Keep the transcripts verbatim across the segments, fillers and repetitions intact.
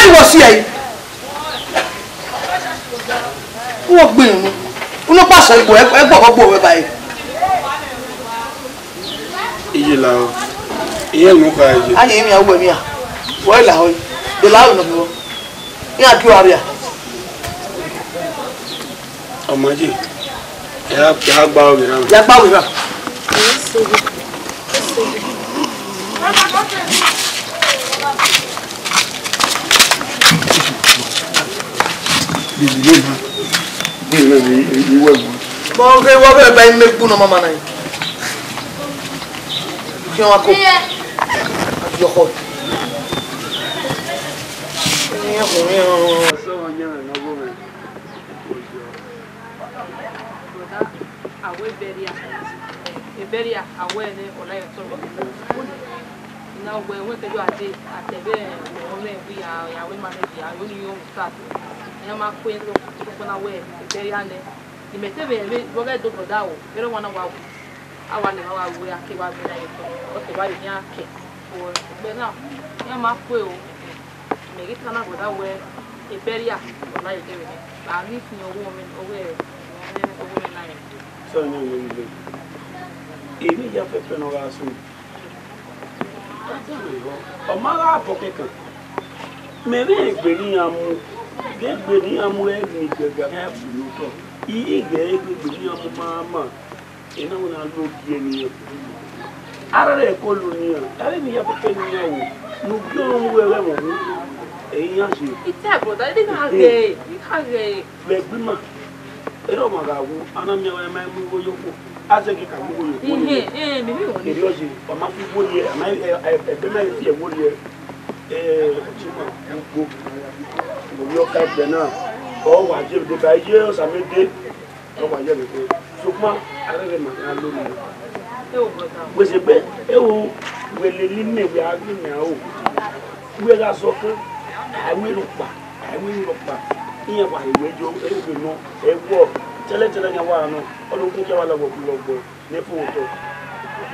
Ẹi wọ si ẹe. Wọ gbinu. Unu kpa sẹ igbo, ẹgbọ ọgbọ wẹ ba ẹe. Iye la o. Iye nu ka iye. A ye mi a wẹ mi a. Wọ la o. De la o no bi wọ. Iran gie uwa rria. Ọ ma ye, ya, ya gba ovbi na. Ya gba ovbi na. Bọ ghe wọ ghẹ ba ime gbu ne ọ ma ma na. Khian wa ko. Yọkhọ. Iran khun iran. Brother, a wẹ burial. Eh, burial, a wẹ ne ọ na ye otọ. I na wẹ, wẹ kẹjọ a dee, a te vbe, eh, ọmọ mwẹ, ya, ya wẹ manage, ya, ya ni yo start. Iran ma kue, so, so, na wẹ, burial nẹ. Ni mẹ te vbe, vbe, vbe ọ ghẹ do brother o, vbe ọ wa na wa wu. A wa lẹ, wa wa wu, a ke wa vbe na ye otọ. Ọ te wa ye iran kẹ. But, but now, iran ma kue o. Mẹ ghi ta na brother wẹ, burial, ọ na ye ẹdẹrẹ nẹ. A ghi fian ọghe ọmọ, ọghe, ọghe ọmọ na rẹn. Sẹ ọnii ọmọ iye. Emwi ya pẹpẹ ne ọ gha sunu. Ọ ma gha bọ kẹkan. Mẹ vbe egbe ne iran mu, vbe egbe ne iran mu ẹre ne igbẹga khian bu ne otọ. I ghi ghẹ egbe ne iran mu ma ma. Ena wẹ na lo gie ne iran. Arrarẹ ko lu ne iran, avbe emwi ya pẹpẹ ne iran wo, ne ugie ọmwa mu ẹghẹ ẹmwẹ hu, ẹ i iran ye. I tell brother, I didn't have it. I didn't have it. Vbe ẹgbima, erha ọmwa gha wu, a na miẹn ọmwa ma mu igho ye okhuo, a zẹgiẹ ka mu igho ye okhuo. Ihe, eh, mẹ vbe wọnọ. Erriọ ye, ọ ma fi igho rrie, a ma, ẹ, ẹ, ẹgbẹ ma fi ẹvbo rrie, ẹ, ọtẹn ma ugbo. Ovbi ọka ẹgbẹ na, ọ wa ye vbe deba, iye Osamẹ dee, ọ wa ye vbe dee. Sokpan, arrarẹ ma gha lo ne iran. Wẹ sẹ egbe, ẹ o, wẹ lele imẹ, wẹ a ghi mẹ aro. Wẹ gha zọ kan, a i wẹ rhọkpa, a i wẹ rhọkpa. Iran wa he wẹ yo, ẹ wẹ nọ, ẹ wọ, tẹlẹtẹlẹ yan wa nọ, ọ do kun ke wa la wọ, wọ, wọ, ne fo otọ.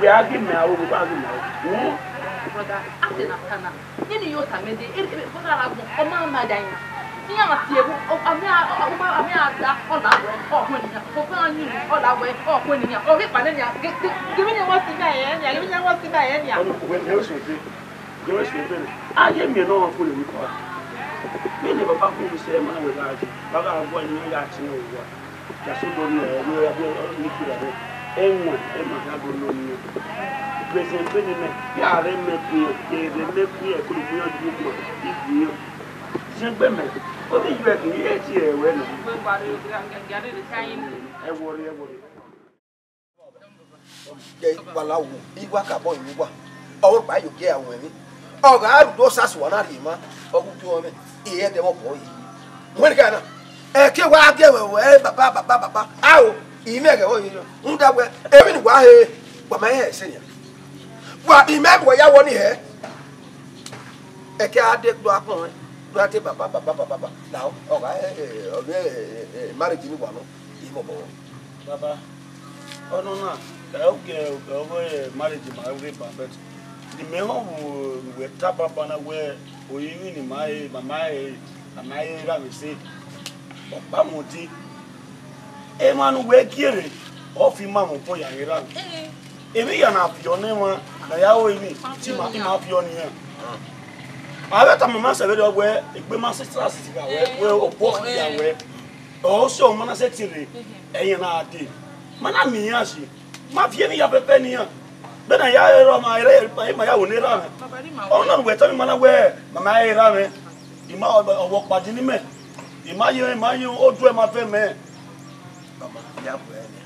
Wẹ a ghi mẹ aro, wẹ a ghi mẹ aro. Hmm? Brother, a sẹ na ta na. Nene iyota mwẹ dee, e, e, brother ra gbọn, ọ ma ma da iran. Iran ma tie vbe, ọ, a mẹ a, ọ, ọ ma, a mẹ a da, ọ la wẹ, ọ khuẹ ne iran. Ọ khuẹ ne iran, ọ la wẹ, ọ khuẹ ne iran. Ọ ghi kpa nene iran, ge, ge, ge vbene iran wa si na ẹre nian, ge vbene iran wa si na ẹre nian. Ọni, wẹ, wẹ sẹ egbe, wẹ sẹ egbe. A ye miẹn ne ọ khuẹ ne emwi kua. Vbene baba khuẹ ne sẹ, ma wẹ gha, ba gha guan ne iran ya tie owa. Yaso do ni ẹ, wẹ, wẹ, wẹ, ni kira rẹ. Ẹwaẹn, ẹ ma gha do nọ ni. Present vbene mẹ, ya rẹ mẹ kue, ya rẹ mẹ kue, ko do mu iran ju ma, I gbe iran. Ziẹn gbe mẹ, ọ te ju ẹtin, I te ẹwẹ nọ. Ẹ wọrẹ, ẹ wọrẹ. Gẹ ikpalawu, I wa kabọ emwi uwa. Ọ vbe kpa yo gie a wẹ emwi. Ọ gha ru do sasuwa na rhie ma, ọ gu tuẹ mwẹ, I re ẹdẹ vbe obọ yi. Wẹ ni ka na, ẹke wa gie wẹ wẹ baba, baba, baba. Ao, I mwẹ ẹghẹ vbe ọ yi nọ. Rhunmwuda wẹ, emwi ne uwa he, wa ma he ẹse nian. Wa, I mwẹ ẹbu ya wọ ni hẹ. Ẹke a de do akpọn, do a te baba, baba, baba, baba. Na, ọ gha, eh, eh, ọ ghe, eh, eh, marriage ni wa nọ, I mwẹ obọ. Baba, ọnọna, ẹ o ke, ẹ o ghe marriage ma rre ba, but ne imẹ họn vbe wẹ ta baba na wẹ, orinmwi ne ima re, ma ma re, a ma re ra vbe ẹse. Ọkpa mu odin, emwa ne uwẹ gie rre, ọ fi ima mwẹ obọ ya ghe ra vbe. Emwi hia na viọ ne emwa ne a ya ru emwi, te ima, ima viọ ne iran. A vbe tama ima sẹ vberriọ wẹ, egbe ma sẹ sisi gha wẹ, wẹ obọ ya wẹ. Ọ sẹ ọmọ na sẹtin rre, ẹyẹn na dee. Ma na miẹn iran si, ma viọ emwi hia fẹfẹ ne iran. Vbene a ya re erha ọmwa, erha, ima ya ru ne erha mwẹ. Ọna ne uwẹ tama ima na wẹ, ma ma re erha mwẹ. Ima, ọ, ọ, ọkpa di ne imẹ. Ima ye, ima ye oduẹ ma vẹ mẹ. Ọmọ, ya bu ẹre.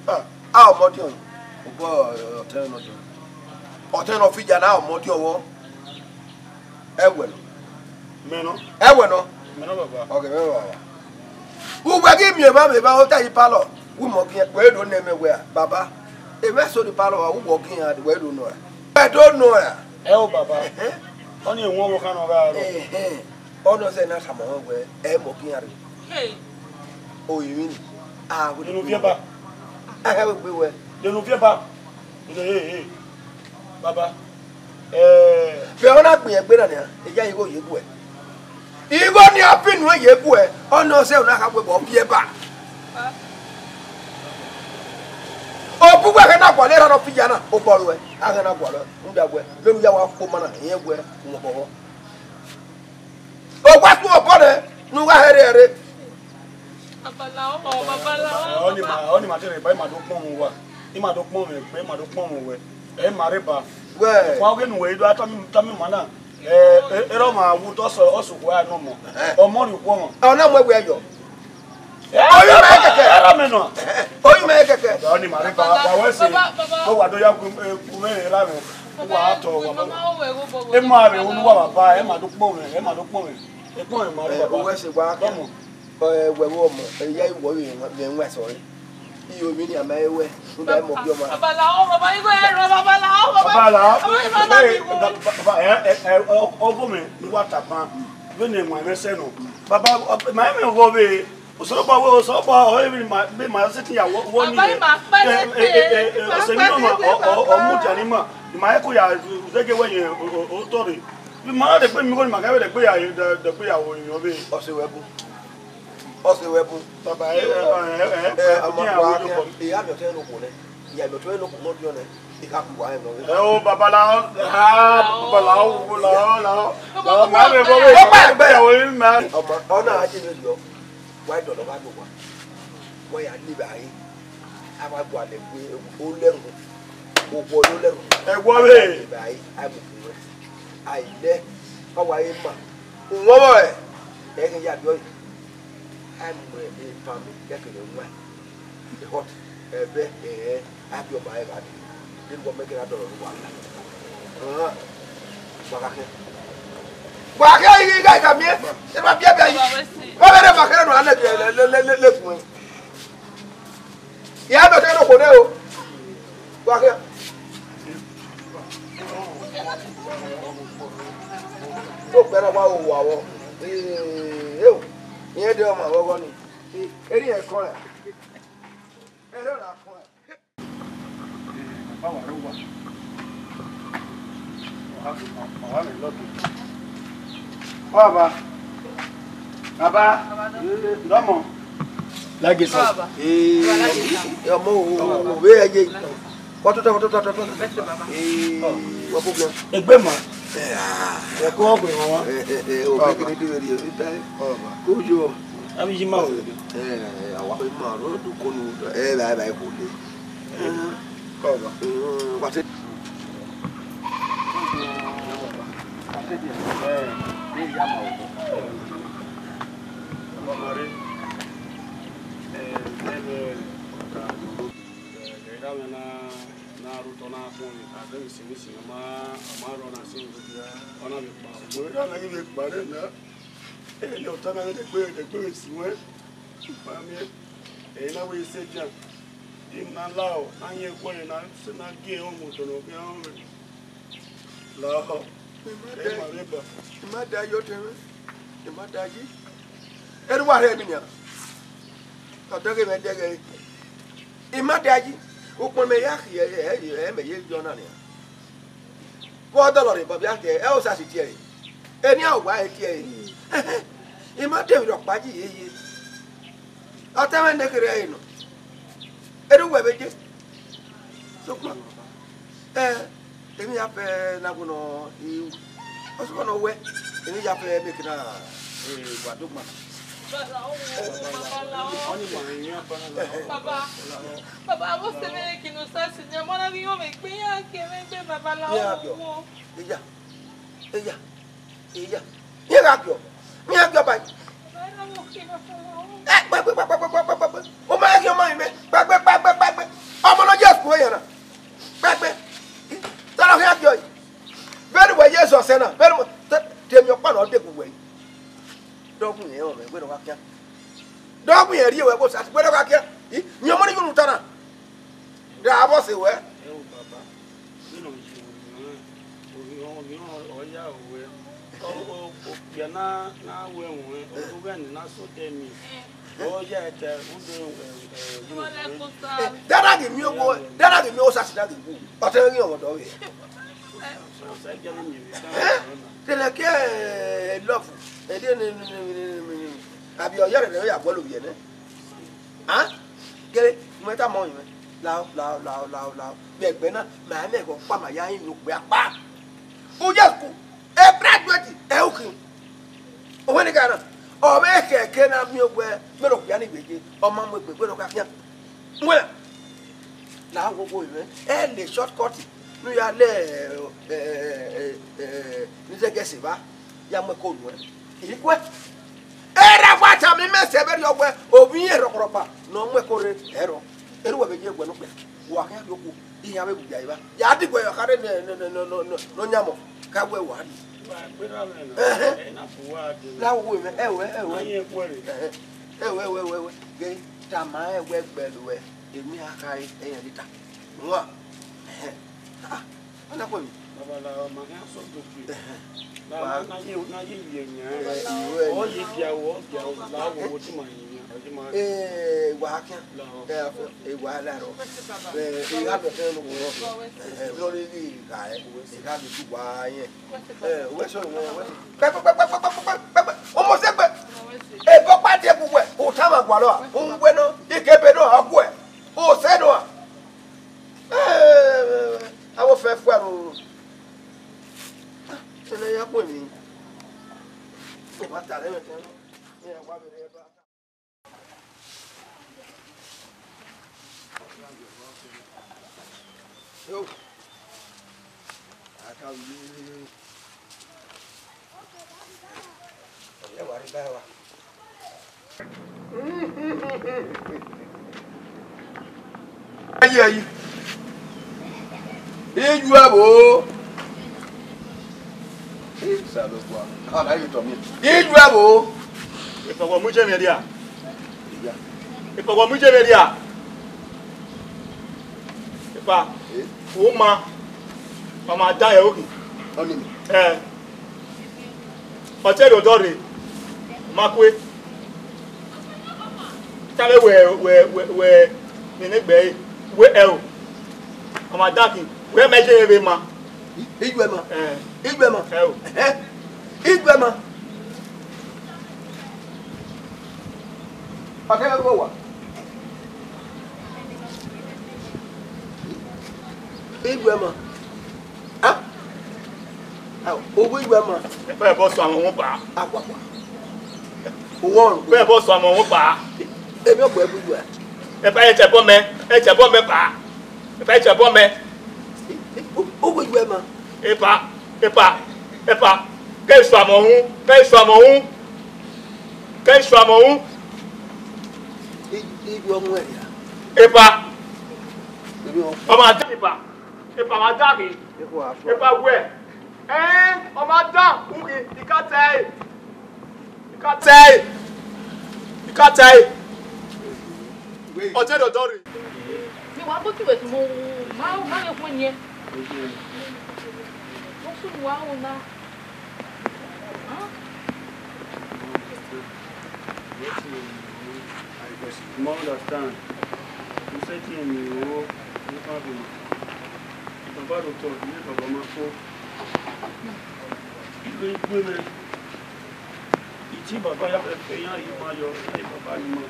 Ah, a ọmọ ọdiọn, obọ ọtẹn nọ ọdiọn. Ọtẹn nọ fi ya na ọmọ ọdiọn vbọ. Ẹwẹ nọ. Mẹ nọ. Ẹwẹ nọ. Mẹ nọ, baba. Ọghe mwẹ baba. Uwẹ ghi miẹn emwa vbe evba ota yi palọ, wẹ mọ khian, wẹ do nọ mẹ wẹ, baba. Emwa eso ni palọ, uwẹ ghi iran, wẹ do nọ ra. Wẹ do nọ ra. Ẹ o, baba. Ẹhẹn. Ọni ewẹn ọvbokhan ne ọ gha rrọọ. Ẹhẹn. Ọnọsẹ na tama mwẹ wẹ, ẹ mọ khian rre. Hey. Orinmwi ni. A, wẹ Enu viẹ ba. Ẹhẹn, wẹ gbe wẹ. Enu viẹ ba. Ẹ, ẹ, ẹ, baba. Ẹ. Vbe ọ na gbẹn egbe na nian, eya igho ye guẹ. Igho ni a fi nu ye guẹ, ọnọsẹ na kha wẹ vbe ọ viẹ ba. Obu wẹ ẹghẹ na gualọ erha ne ọ fi ya na, obọ ruẹ, a ghẹ na gualọ, rhunmwuda wẹ, vbene u ya wa kpoma na, irẹn wẹ, uhunmwu obọ. Ọ wa tu obọ nẹ, ne u gha hẹrhẹ ẹre. Babalao, babalao. Ọni ma, ọni ma te rhe ba, ima do kpọnmwẹ uwa. Ima do kpọnmwẹ egbe, ima do kpọnmwẹ uwẹ. Ẹ ma rhe ba. Wẹ. Wa oghẹ ne uwẹ i do a tama, tama ima na. Ẹ, ẹ, erha ọmwa wu dọsọ, ọ sẹ okhuo a nọ ọmọ. Ẹhẹn. Ọmọ rhie okhuo ọmwa. Ọ na mu ẹwe yọ. Ẹ, oyu mẹ kẹkẹ. Erha mẹ nọ. Ẹhẹn. Oyu mẹ kẹkẹ. Ọni ma rhe ba, wa wẹ sẹ. Baba, baba. Ọ wa do ya ku, ẹ, ku mẹ erha mẹ. Wa tọ wa. Mama, o wẹ gho bọbọ. Ẹ ma rhe unu wa baba, ẹ ma do kpọnmwẹ, ẹ ma do kpọnmwẹ. Ẹ kpọnmwẹ ma rhe baba. Ẹ, o wẹ sẹ wa kẹ. Tọmọ. Ẹ, wẹ vbe ọmọ, ẹ ya iwọ vbe ẹmwẹ ẹsọre. Iyo, emwi ni a ma he wẹ, rhunmwuda ẹ mọ ọbiọma. Babalao, baba, igho ẹrọ, babalao, baba. Babalao. Baba, ima na bi wo. Ba-, ba-, ẹ, ẹ, ẹ, ọ, ọgọ mẹ, ne uwa tama, vbene ẹwaẹn mwẹ sẹ nọ. Baba, ọ, ma emwi ọghọ vbe, Osanobua wẹ, Osanobua, ọ, emwi ma, vbe ma sẹtin ya wọ, wọ ni. Baba, ima kpẹlẹ te, ẹ, ẹ, ẹ, ima ọsẹ emwi nọ ma, kpẹlẹ te, ọ, ọ, ọ, baba. Mu dia ne ima, ima he ko ya zẹgẹ wẹ yẹn, o, o, otọ rre. Vbe ima na dẹgbe mi igho ni ma gha vbe dẹgbe ya, dẹ-, dẹgbe ya ru emwi ọvbehe. Ọse wẹ bu. Ọse wẹ bu. Baba, ẹ, ẹ, ẹ, ẹ, ẹ, ẹ, ọmọ ẹ, kua ẹ, kẹ, ẹ, ẹ, ya miẹn ọtẹn ne okhuo nẹ, ya miẹn ọtẹn ne okhuo ne ọ diọn nẹ, I gha kugha rẹn nọ. Ẹ o, babalao, ah, babalao, babalao, lao, lao, ma vbe vọ vbe, ọkpa ẹgbẹ ya wẹ ma. Ọmọ, ọ na a je vbe rriọ, wa dọlọ gha do wa, wa ya le vbe a re, a wa gualọ egbe olẹrun, okhuo ne olẹrun. Ẹ wọ vbe. A le vbe a re, a mu okhuo. A i lẹ, ọ wa re ma. Uhunmwu ọvbọre, ẹ i ghi ya viọ yi. A i mu epa mu, kẹkẹ ne ọ wan. Ehọt, ẹvbe, ẹhẹn, a biẹ ọba ẹre gha dee. Deghẹ wẹ mẹ kẹ na dọlọ ne uwa la. Ọnrẹn, wa gha khin. Wa khin, i ghi gha, i gha miẹn. Ẹ ma biẹ biẹ yi. Wa vbe rre ma kherhe nọ, a lẹ biẹ lẹ, lẹ, lẹ, lẹ, lẹ gun. Ya dọ te no kone o. Wa khian. Tó kpẹ na wa wo wa wọ. Ee, eo. Iẹn de ọmọ ọghọghọ ni. Eri ẹkọ rẹ. Eri ọna kọn rẹ. Baba wa rre owa. Ọ ha, ọ ha vbe lọghe. Baba. Baba. Dọmọ. Lage sa. Baba. Ee, ọmọ o, o, o, vbe ye. Kọ tota, kọ tota, tota. Ee, wa problem. Egbe ma. Ẹ ko ọgbe wọn wa. Ẹ, ẹ, ẹ, o, baba, kekere de vbe rrie, o, ta. Baba. Ko yo. Abi yi ma o. Ẹ, ẹ, awa ko ma ro du ko nu. Ẹ, ba, ba, ko le. Kọba. Mm, wa te. Wa te dia. Ẹ, ne ya ma o. Ọmọ ma re. Ẹ, ẹ, ẹ, ẹ, ẹ, ẹ, na, na ru otọ na khuọnmwi, a de vbe sinmwi sin, ọ ma, ọ ma rrọọ na sinmwi. Ọ na vbe kpa. Mo na na ghi vbe kpa re na. Ẹ, ne otọ na ghi degbe, degbe vbe sin wẹ. Ugbẹn miẹn, ẹ i na wẹ i sẹ ejan, I na la ọ, na yẹn ẹguẹ na sẹ na gie ẹre mu otọ ne ọ khian rẹn. La ọ, I ma ẹ da, ma vbe ba. I ma da yi ọtẹn mwẹ, I ma da yi. Erha uwa rhẹ emwi nian, ọ dẹghe mwẹ dẹghe ẹre. I ma da yi, ukpọn mẹ ya khiẹ ẹre, ẹ, ẹ, ẹ, mẹ ye yọ na nian. Vbe ọ dọlọ rre, Bọbia khiẹ, ẹ, Osasi tie ẹre. Eni a wa tie ẹre. I ma de emwi rhọkpa yi yeye. Ọtẹn mwẹ ne kherhe ẹre nọ. Erha uwẹ vbe ye. Sokpan, ẹ, emwi ya fẹ na wẹ nọ, I, ọ sokpan nọ wẹ, emwi ya fẹ ne kherhe, ẹ, wa do gba. Baba, baba, avbe ọse mwẹ kinu sa si nian, ma na ghi yọ mwẹ egbe, iran gie mwẹ egbe, baba, la ọ wo. Iya, iya, iya. Iran gha giọ, iran gha giọ ba. Ẹ, kpẹgbe, kpẹgbe, kpẹgbe, kpẹgbe, kpẹgbe. Ọ ma ye skuul iran na. Kpẹgbe. Te ọ khian giọ yi. Vbene uwẹ ye zẹ ọsẹ na, vbene uwẹ, te, te emwi ọkpa na ọ degbe uwẹ yi. Dọgbu yẹn ọmọ ẹwẹ ne ọ gha khian. Dọgbu yẹn rhie wẹ vbe Osasi, wẹ ne ọ gha khian. I, yẹn ọmọ ni yunu ta na. Ra vbọ sẹ wẹ? Ẹ o baba, vbene ọ ye orhiọn, orhiọn, orhiọn ọ ya ruẹ. Ọ, ọ, okpia na, na ru ẹmwẹ, ọ ru ẹmwẹ na so dẹ mi. Ọ ya ẹdẹ, u do, ẹ, ẹ, ẹ, da na ghi miẹn owo, da na ghi miẹn Osasi na ghi wu. Ọtẹn ghi ọmọ dọ vbe. Ẹ? Tẹlẹ ke, ẹ, love. Ẹ, de ne, ne, ne, ne, ne, ne. Abi ọ ya rẹ ya guọlọ ovbi ẹnẹ. A? Gele, mu ẹn tama ọyẹnmwẹ. Lao, lao, lao, lao, lao. Vbe ẹgbẹ na, ma mẹ ẹghẹ ọkpa ma ya rinmwian okpia kpa. Ujesku, e graduate, ẹ u khin. Owenegha na, ọ vbe khẹke na miẹn wẹ, vbene okpia ni vbe ye, ọ ma mu egbe, vbene ọ gha khian. Wẹ, la wo wo mwẹ, ẹ le shortcut, ne u ya le, ẹ, ẹ, ẹ, ẹ, ne Zẹgẹsi va, ya mu ẹko nuẹn. I kuẹ. Erha wa tama imẹ sẹ vberriọ wẹ, ovbi irẹn rhọkpọrhọkpa ne ọ mu ẹko rre ẹrọ. Erha uwẹ vbe ye ẹguẹ ne okpia, wa khian rhie okhuo, iran vbe gbudia evba. Ya diguẹ yọ khare ne, ne, ne ọ yan mọ, ka wẹ wa rhie. Ẹhẹn. La wo wo mwẹ, ẹwẹ, ẹwẹ. Ẹhẹn. Ẹwẹ, ẹwẹ, ẹwẹ, ẹwẹ. Ghe, tama rẹn wẹ gbẹlẹ ruẹ, emwi a khare, ẹyẹn ni ta. Wan. Ẹhẹn. Ah, ọ na khuẹ emwi. Babalao, ma khian sẹ odogbe. Ẹhẹn. Na, wa, na, na ye, na ye ye yan. Ẹ, iwe ọ ye dia wo, dia wo, la wo wo ti ma yin yan, ọ ti ma. Ee, wa khian. La o. Ẹ, afọ, e wa la rọ. Ẹ, e gha bẹ fẹ no ko. Ẹ, no ri gha, e gha bi tu wa yẹn. Ẹ, wẹ sẹ, wẹ, wẹ sẹ. Pẹ, pẹ, pẹ. Ọmọ sẹ pẹ. E bọ pa die bu wẹ. O ta ma gualọ a. O wẹ nọ, ike be nọ, a guẹ. O sẹ nọ a. Ẹ, ẹ, ẹ, ẹ, avbe ofẹn fua ro. Sẹlẹ ya khuẹn emwi. Ọ ma ta rẹ mẹ tẹn. Ẹ, wa vbe rẹ ba. Yo. Aka wi. Ẹ wa rre ba wa. Ayi, ayi. Iju ẹvbo. Iju ẹvbo. Epa, wa mu iye mwẹ dia. Epa, wa mu iye mwẹ dia. Epa. Uma, ọ ma dan ẹre oghi. Ọnii. Ẹ, ọ te rhie odọ rre, ọ ma kue. Tama wẹ, wẹ, wẹ, wẹ, nene egbe ẹre, wẹ ẹ o. Ọ ma dan khin, wẹ mẹ je vbe ma. Ijuẹma. Ẹ. Ijuẹma. Ẹ o. Ẹhẹn. Ijuẹma. Ọkẹ vbe owa. Ijuẹma. Ah? Ah, owẹ ijuẹma. Ẹ bọ sọ amọ wọn pa. Akwa, akwa. Owọ. Ẹ bọ sọ amọ wọn pa. Emi ọgbọ ẹbu ijuẹ. Ẹ bọ, ẹ tẹ bọ mẹ, ẹ tẹ bọ mẹ pa. Ẹ bọ, ẹ tẹ bọ mẹ. Owẹ ijuẹma. Epa, epa, epa, ke suamọ hu, ke suamọ hu, ke suamọ hu. Ijuẹ ọmọ ẹre. Epa. Emi ọ. Ọmọ ada epa. Epa ma da ghe. Epa wẹ. Ẹn, ọmọ ada, ughi, I ka ta ẹre. I ka ta ẹre. I ka ta ẹre. Ọ te rhie odọ rre. Mi wa gbe uti wẹ tumo, ma, ma vbe khuẹn niẹn. Ọ sunu wa ru na. Huh? Wetin you do, I just no understand. You say thing you know, you can't do. Baba doctor, you need Baba Mako. You ain't women. Iti baba ya fẹ fẹ yan yi ma yọ, yan yi baba ni ma.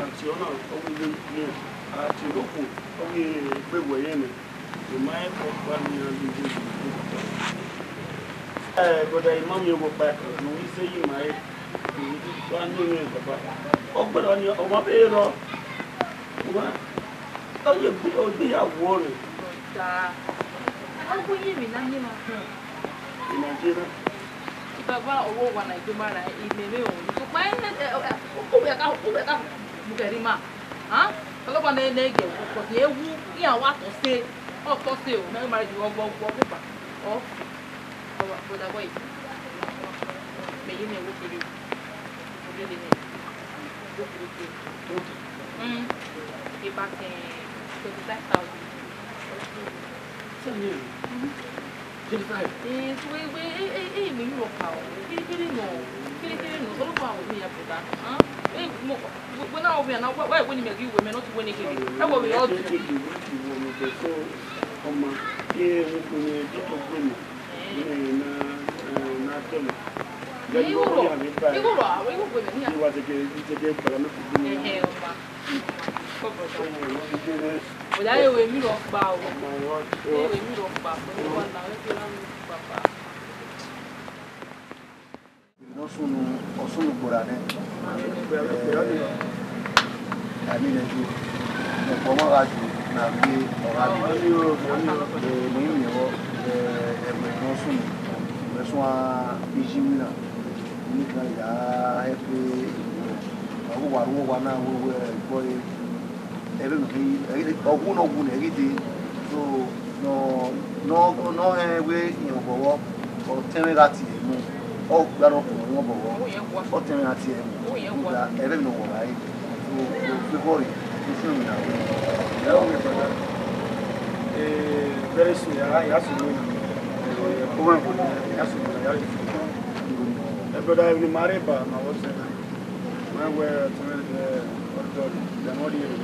Àti ọ̀nà ọ̀gbìn lè lè àti olóko ọ̀gbìn gbẹ̀wò ẹ̀yẹ nẹ. Ìmọ̀ ẹ̀ kọ́ pa ni a lè lè lè lè. Ẹ, brother, ìmọ̀ mi ò pa ẹ̀kọ́, mo ní sẹ́yìn ìmọ̀ ẹ̀, èyí tó bá ní ìrìn bàbá. Ọgbẹ́dọ̀ ni ọmọ bẹ́ẹ̀ rọ. Wá, ó yẹ gbé, ó gbéyàwó rẹ̀. Brother, ọgbọ́n yé mi náà yé máa hàn. Ìmọ̀ jẹ́ náà. Baba, ọwọ́ wa na egbe ma ra, imẹ vbe wọn. Sokpan, ẹ, ẹ, ẹ, uwẹ ka, uwẹ ka mu kẹre ima. Han? Ọlọkpa ne, ne gẹ, because ewu, iran wa tọ se, ọ tọ se o, mẹ ma yi ọgbọ, ọgbọ, ọgbọ, ọ, ọ, brother boy, mẹ ye ne wo kere, wo kere ne, wo kere kere. Mm, about, eh, twenty-five thousand. Twenty-five. Eh, so we, we, eh, eh, eh, me you rock out. Kiri, kiri no. Kiri, kiri no. So look how me ya put that. Huh? Eh, mo, we, we now we are now, why, why when you make you women, not when you give it? How will we all do? Ọmọ, eh, wọ́n kò ní ẹjọ́ tó gbé mi. Eh. Ní, na, eh, na tẹ̀lé. Ìwúrọ̀, ìwúrọ̀, àwọn ìwúrọ̀ mi. Ìwà tẹ̀kẹ̀, tẹ̀kẹ̀ gbàgbà mi kò gbé mi. Eh, eh, ọmọ. Ọ̀dà ewé mi lọ pa o. Ewé mi lọ pa o. Ewé wa na, ewé wa na, ewé wa na. Nọ sunu, ọ sunu gbora nẹ. Ani nẹ ju, ne ọkpọ ma gha ju, na vbe ọ gha ju. Eh, ne I miẹn vbọ, eh, ẹwẹ nọ sunu, wẹ suẹn iye iwinna. Unu kan ya ẹfe, ọ wa ru owa na, wẹ, wẹ, ẹgbọ ẹre. Ẹvbo ne ọ khin, ẹghe, ọ wu ne ọ wu nẹ, ẹghe dee. So, nọ, nọ, nọ hẹn wẹ irẹn obọ vbọ, ọ tẹn mwẹ gha tie ẹre mu. Ọ gba nọ khuọnmwi obọ vbọ, ọ tẹn mwẹ gha tie ẹre mu. Rhunmwuda, ẹvbo ne ọ wọ gha re. So, so, favour rẹ, so, favour na wẹ. Ẹ o, my brother. Eh, very soon, ya, ya soon wẹ. Eh, over and over, ya soon wẹ, ya soon wẹ. My brother, emwi ne ima rre ba, ma vbọ sẹ na. Wẹ wẹ ọtẹn mwẹ, eh, ọdọ, then what do you do?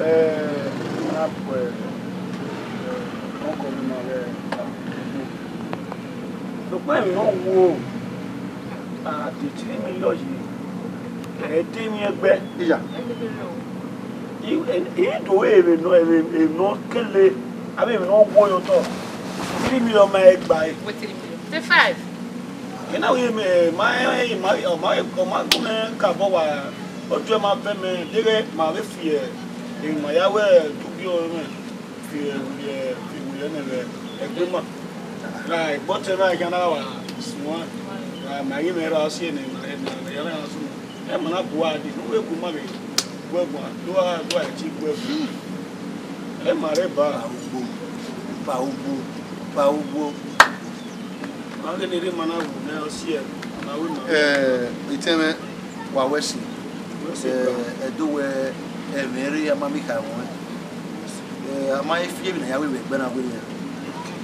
Eh, na pue, eh, ọkọ mi ma vbe, sokpan emwi ne ọ wo, a de three million yi, ẹ de emwi ẹgbẹ. Iya. I, i, i do emwi nọ, emwi, emwi ne ọ kele, avbe emwi ne ọ wo ye otọ, three million ma ẹgba ẹre. Wẹ three million. Say five. Ena wẹ mẹ, ma, ma, ma, ọ ma gu mẹ kabọ wa, otu ma vẹ mẹ, deghẹ ma vbe fi, emwi ma ya wẹ dugio mwẹ, fi, fi, fi wẹ nẹ vbe ẹgbẹ ma. Ra ẹgbọtẹ na, ẹghẹ na wa suẹn, ra ma yi mẹ ra si ẹnẹ, ma, ma, ma, ya na suẹn. Ẹ ma na bu a di, ne u vbe gu ma vbe gu ẹguan, do a, do a ti gu ẹguan. Ẹ ma rre ba. Pa ugbo, pa ugbo, pa ugbo. Ma ghe ne erha ma na wu ne ọ si ẹre, ọ na wẹ ma. Eh, etẹn mwẹ, wa wẹ sin. Wẹ sin. Eh, ẹdẹ wẹ, ẹmwẹ rre a ma miẹn ikha ruẹn. Eh, a ma he fi emwi ne a ya ru vbe ẹgbẹ na werriẹ.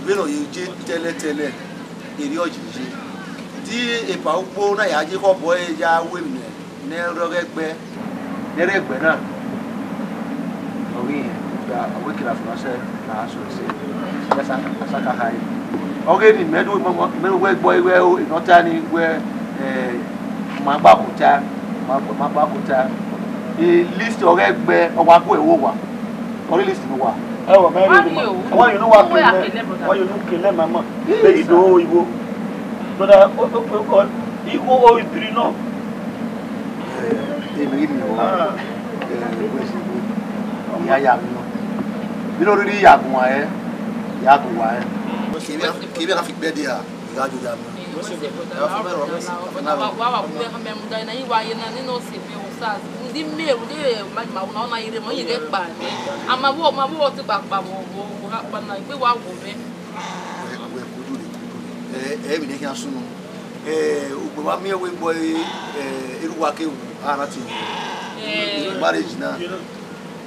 Vbene ọ ye je tẹlẹtẹlẹ, erriọ ọ ye ye. Te epa ugbo na ya ye khẹ obọ ẹre ya ru emwi ne ne ọ rre ọghe ẹgbẹ, ne ọ rre ẹgbẹ na, ọ ghi rẹn, ọ wẹ kere afianma sẹ, na so ẹse, ya sa, ya sa ka kha ẹre. Ọ ghe ne imẹ do, imẹ do wẹ gbe ọre wẹ o, emwi ne ọ ta ni wẹ, eh, ma gba kota, ma, ma gba kota. E list ọghe ẹgbẹ, ọ wa gu ẹre vbe owa. Ọ rre list ne uwa. Ẹ, wẹ mẹ rre. Wa rrie o. Wa ye ne uwa kele, wa ye ne u kele mama. Yes, sir. Be i do igho. Brother, o, o, o, o, igho o i biri nọ. Eh, eh, me ghi miẹn uwa. Ah. Eh, wẹ si igho. Ya ya mi nọ. Bi no rhirhi ya gun uwa rẹ, ya gun uwa rẹ. Kevbe, kevbe na fi gbe dia. Igho ya gun uwa rẹ. Wẹ se brother, wa wa wa wa wa mẹ muda na, iwa ye na ni no se mẹ o sa. Ndi mẹ, ndi ma ma na na ire mo ye ghe kpa. Ama wo, ma wo ti kpa kpa wo, wo, wo ha kpa na, igbe wa wo mẹ. Wẹ, wẹ kudu re, kudu re. Eh, eh, emwi ne khian sunu. Eh, ugbẹn wa miẹn wẹ egbe, eh, erha uwa ke wu, a na tie. Eh. Marriage na.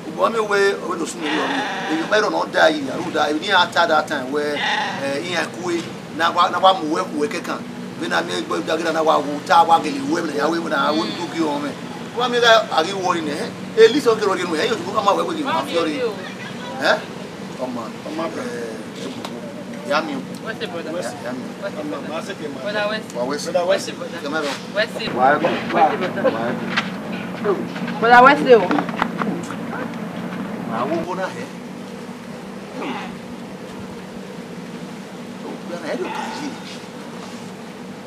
Ugbẹn wa miẹn wẹ, ọ wẹ do sunu rriọ ni. Emwi ma rrọọ ne ọ da yi, a ru da, emwi ne iran ta that time wẹ, eh, iran kue, na wa, na wa mu wẹ ku wẹ kẹkan. Vbene a miẹn egbe da ghe na, na wa wu ta, wa gele wẹ, emwi ne a ya wẹ, emwi ne a wẹ, emwi ne u ghi rọnmwẹ. Wa miẹn gha a ghi wọ ni nẹ, eh, e list ọ gele rhie nuẹn, eh, yo, ma wẹ wẹ ghi ma fiọ re. Eh? Ọma. Ọma, bro. Eh, ya miẹn. What's up, brother? Ya miẹn. What's up, brother? Wa wẹ se. Brother, what's up? Wa wẹ se. Brother, what's up, brother? Kẹmẹ rọ. What's up? Wa wẹ se, brother. Wa wẹ se. Brother, what's up? Wa wo wo na hẹ. Ọgbẹn na ẹre o ka ye.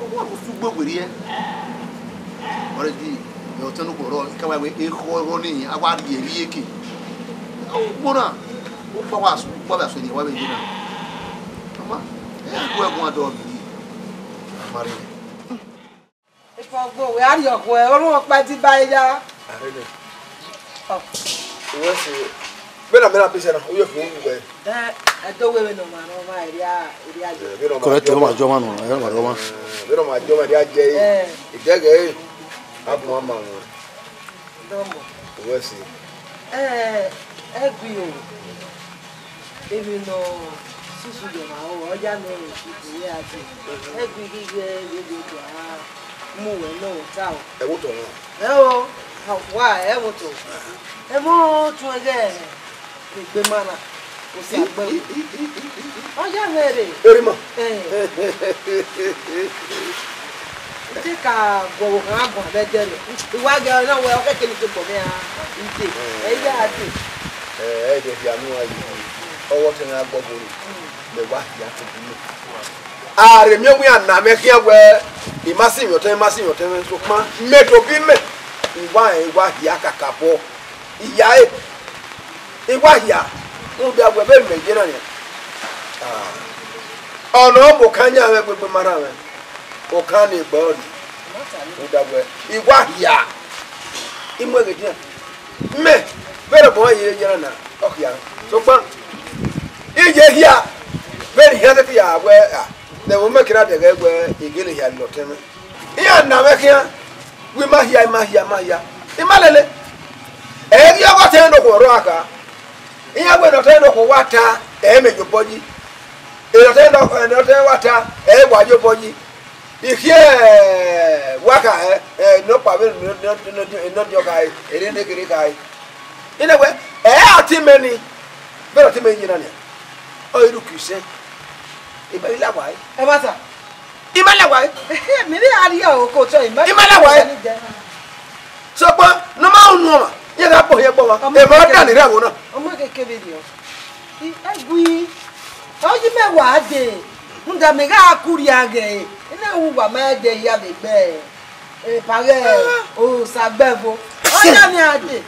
Ọ wa ru fi ugbo werriẹ. Ọredi, ẹ, ọtẹn nokhuo rrọọ, I ka wa wẹ ekhọe rrọọ nii, a wa rhie vbe iyeke. Ugbẹn na, ukpa wa su, ukpa wa su eni wa vbe ye na. Mama, ẹ ya gu ẹguan dọ vbe iri. A ma rre. Epa ugbo, wẹ a rhie ọkhuẹ, orhunmwu ọkpa ẹdẹ ba ya. A rre nẹ. Ọ. Uwẹ se, vbene a mẹ na bẹsẹ na, u ye fo uwẹ. Ẹ, ẹ do wẹ vbene ọmwa ne ọmwa, erria, erria ye. Correct, ọmwa jọ ọmwa nọ, ẹ, ọmwa jọ ọmwa. Ẹ, vbene ọmwa jọ ọmwa, erria ye. Ẹ. Idẹghe, a bu ọmwa wọn. Dọmọ. Uwẹ se. Ẹ, ẹ gbi o. Emwi ne ọ susu ye ọmwa ro, ọ ya nọ ro, ivbi ya dee. Ẹ gbi ghi ye, ye, ye, ye, a mu wẹ nọ ta o. Ẹ wo tọ wọn. Ẹ o, wa, ẹ wo tọ. Ẹ mo tun ẹghẹ egbe ma na, osa gbẹ. Ọ ya mwẹ rre. Erima. Ẹ. Te ka guọghọ khan guan vbe ẹdẹ nọ. I wa ghe ọna wẹ, ọ kẹkẹ ne I tobọ mwẹ ra ide. Ẹ i gha dee. Ẹ, ẹ i de hia ne uwa yi. Ọghe ọtẹn mwẹ gha gbọbọ unu. Mẹ wa hia tobọ unu. A rhe miẹn wẹ iran na mwẹ khian wẹ, I ma sinmwi ọtẹn mwẹ, I ma sinmwi ọtẹn mwẹ, sokpan mẹ tobọ imẹ, I wa rẹn, I wa hia kakabọ. I ya ẹre, I wa hia, rhunmwuda wẹ vbene imẹ ye na nian. Ah. Ọna ọ bu okan yan mwẹ egbe ma rran mwẹ. Okan ni egbe ọnii. Rhunmwuda wẹ, I wa hia, I mu ẹghẹ dian. Mẹ, vbene ọgbọ mwẹ ye ye na na, ọ khian. Sokpan, I ye hia, vbene I khian te ya wẹ, a, ne ẹvbo mẹ kira dẹghẹ wẹ, I gele hia lele ọtẹn mwẹ. Iran na mwẹ khian, wẹ I ma hia, I ma hia, I ma hia. I ma lele. Ẹ ghi ọghe ọtẹn nokhuo rrọọ a kha. Iran wẹ ne ọtẹn nokhuo wa ta, ẹ mẹ ye obọ yi. Ẹ ne ọtẹn nọ-, ẹ ne ọtẹn wa ta, ẹ wa ye obọ yi. I khiẹ, wa kha, ẹ, ẹ, ne ọkpa vbe ne, ne, ne, ne, ne ọ diọn kha, ẹ, ere ne kherhe kha. Inẹ wẹ, ẹ a te mẹ ni, vbene ọ te mẹ yi na nian. Ọ i ru Kristian. I ma i la wa ẹe. Ẹ ma ta. I ma la wa ẹe. Ehe, mẹ vbe a rhie oko otọ, I ma I ma la wa ẹe. Ni dẹ. Sokpan, ne ọ ma unu ọmwa, iran gha kpọnmwẹ ẹgbẹe ọmwa. Ọmọ Emọ kekere. Dan ni rre ẹvbo na. Ọmọ kekere rriọ. I, egui. Ọ yi mẹ wa dee. Rhunmwuda mẹ gha ku rria ghe. Ene uwa ma dẹ ya vbe gbe. Epa ghẹ osa gbẹvo. Ọ ya mẹ a dee.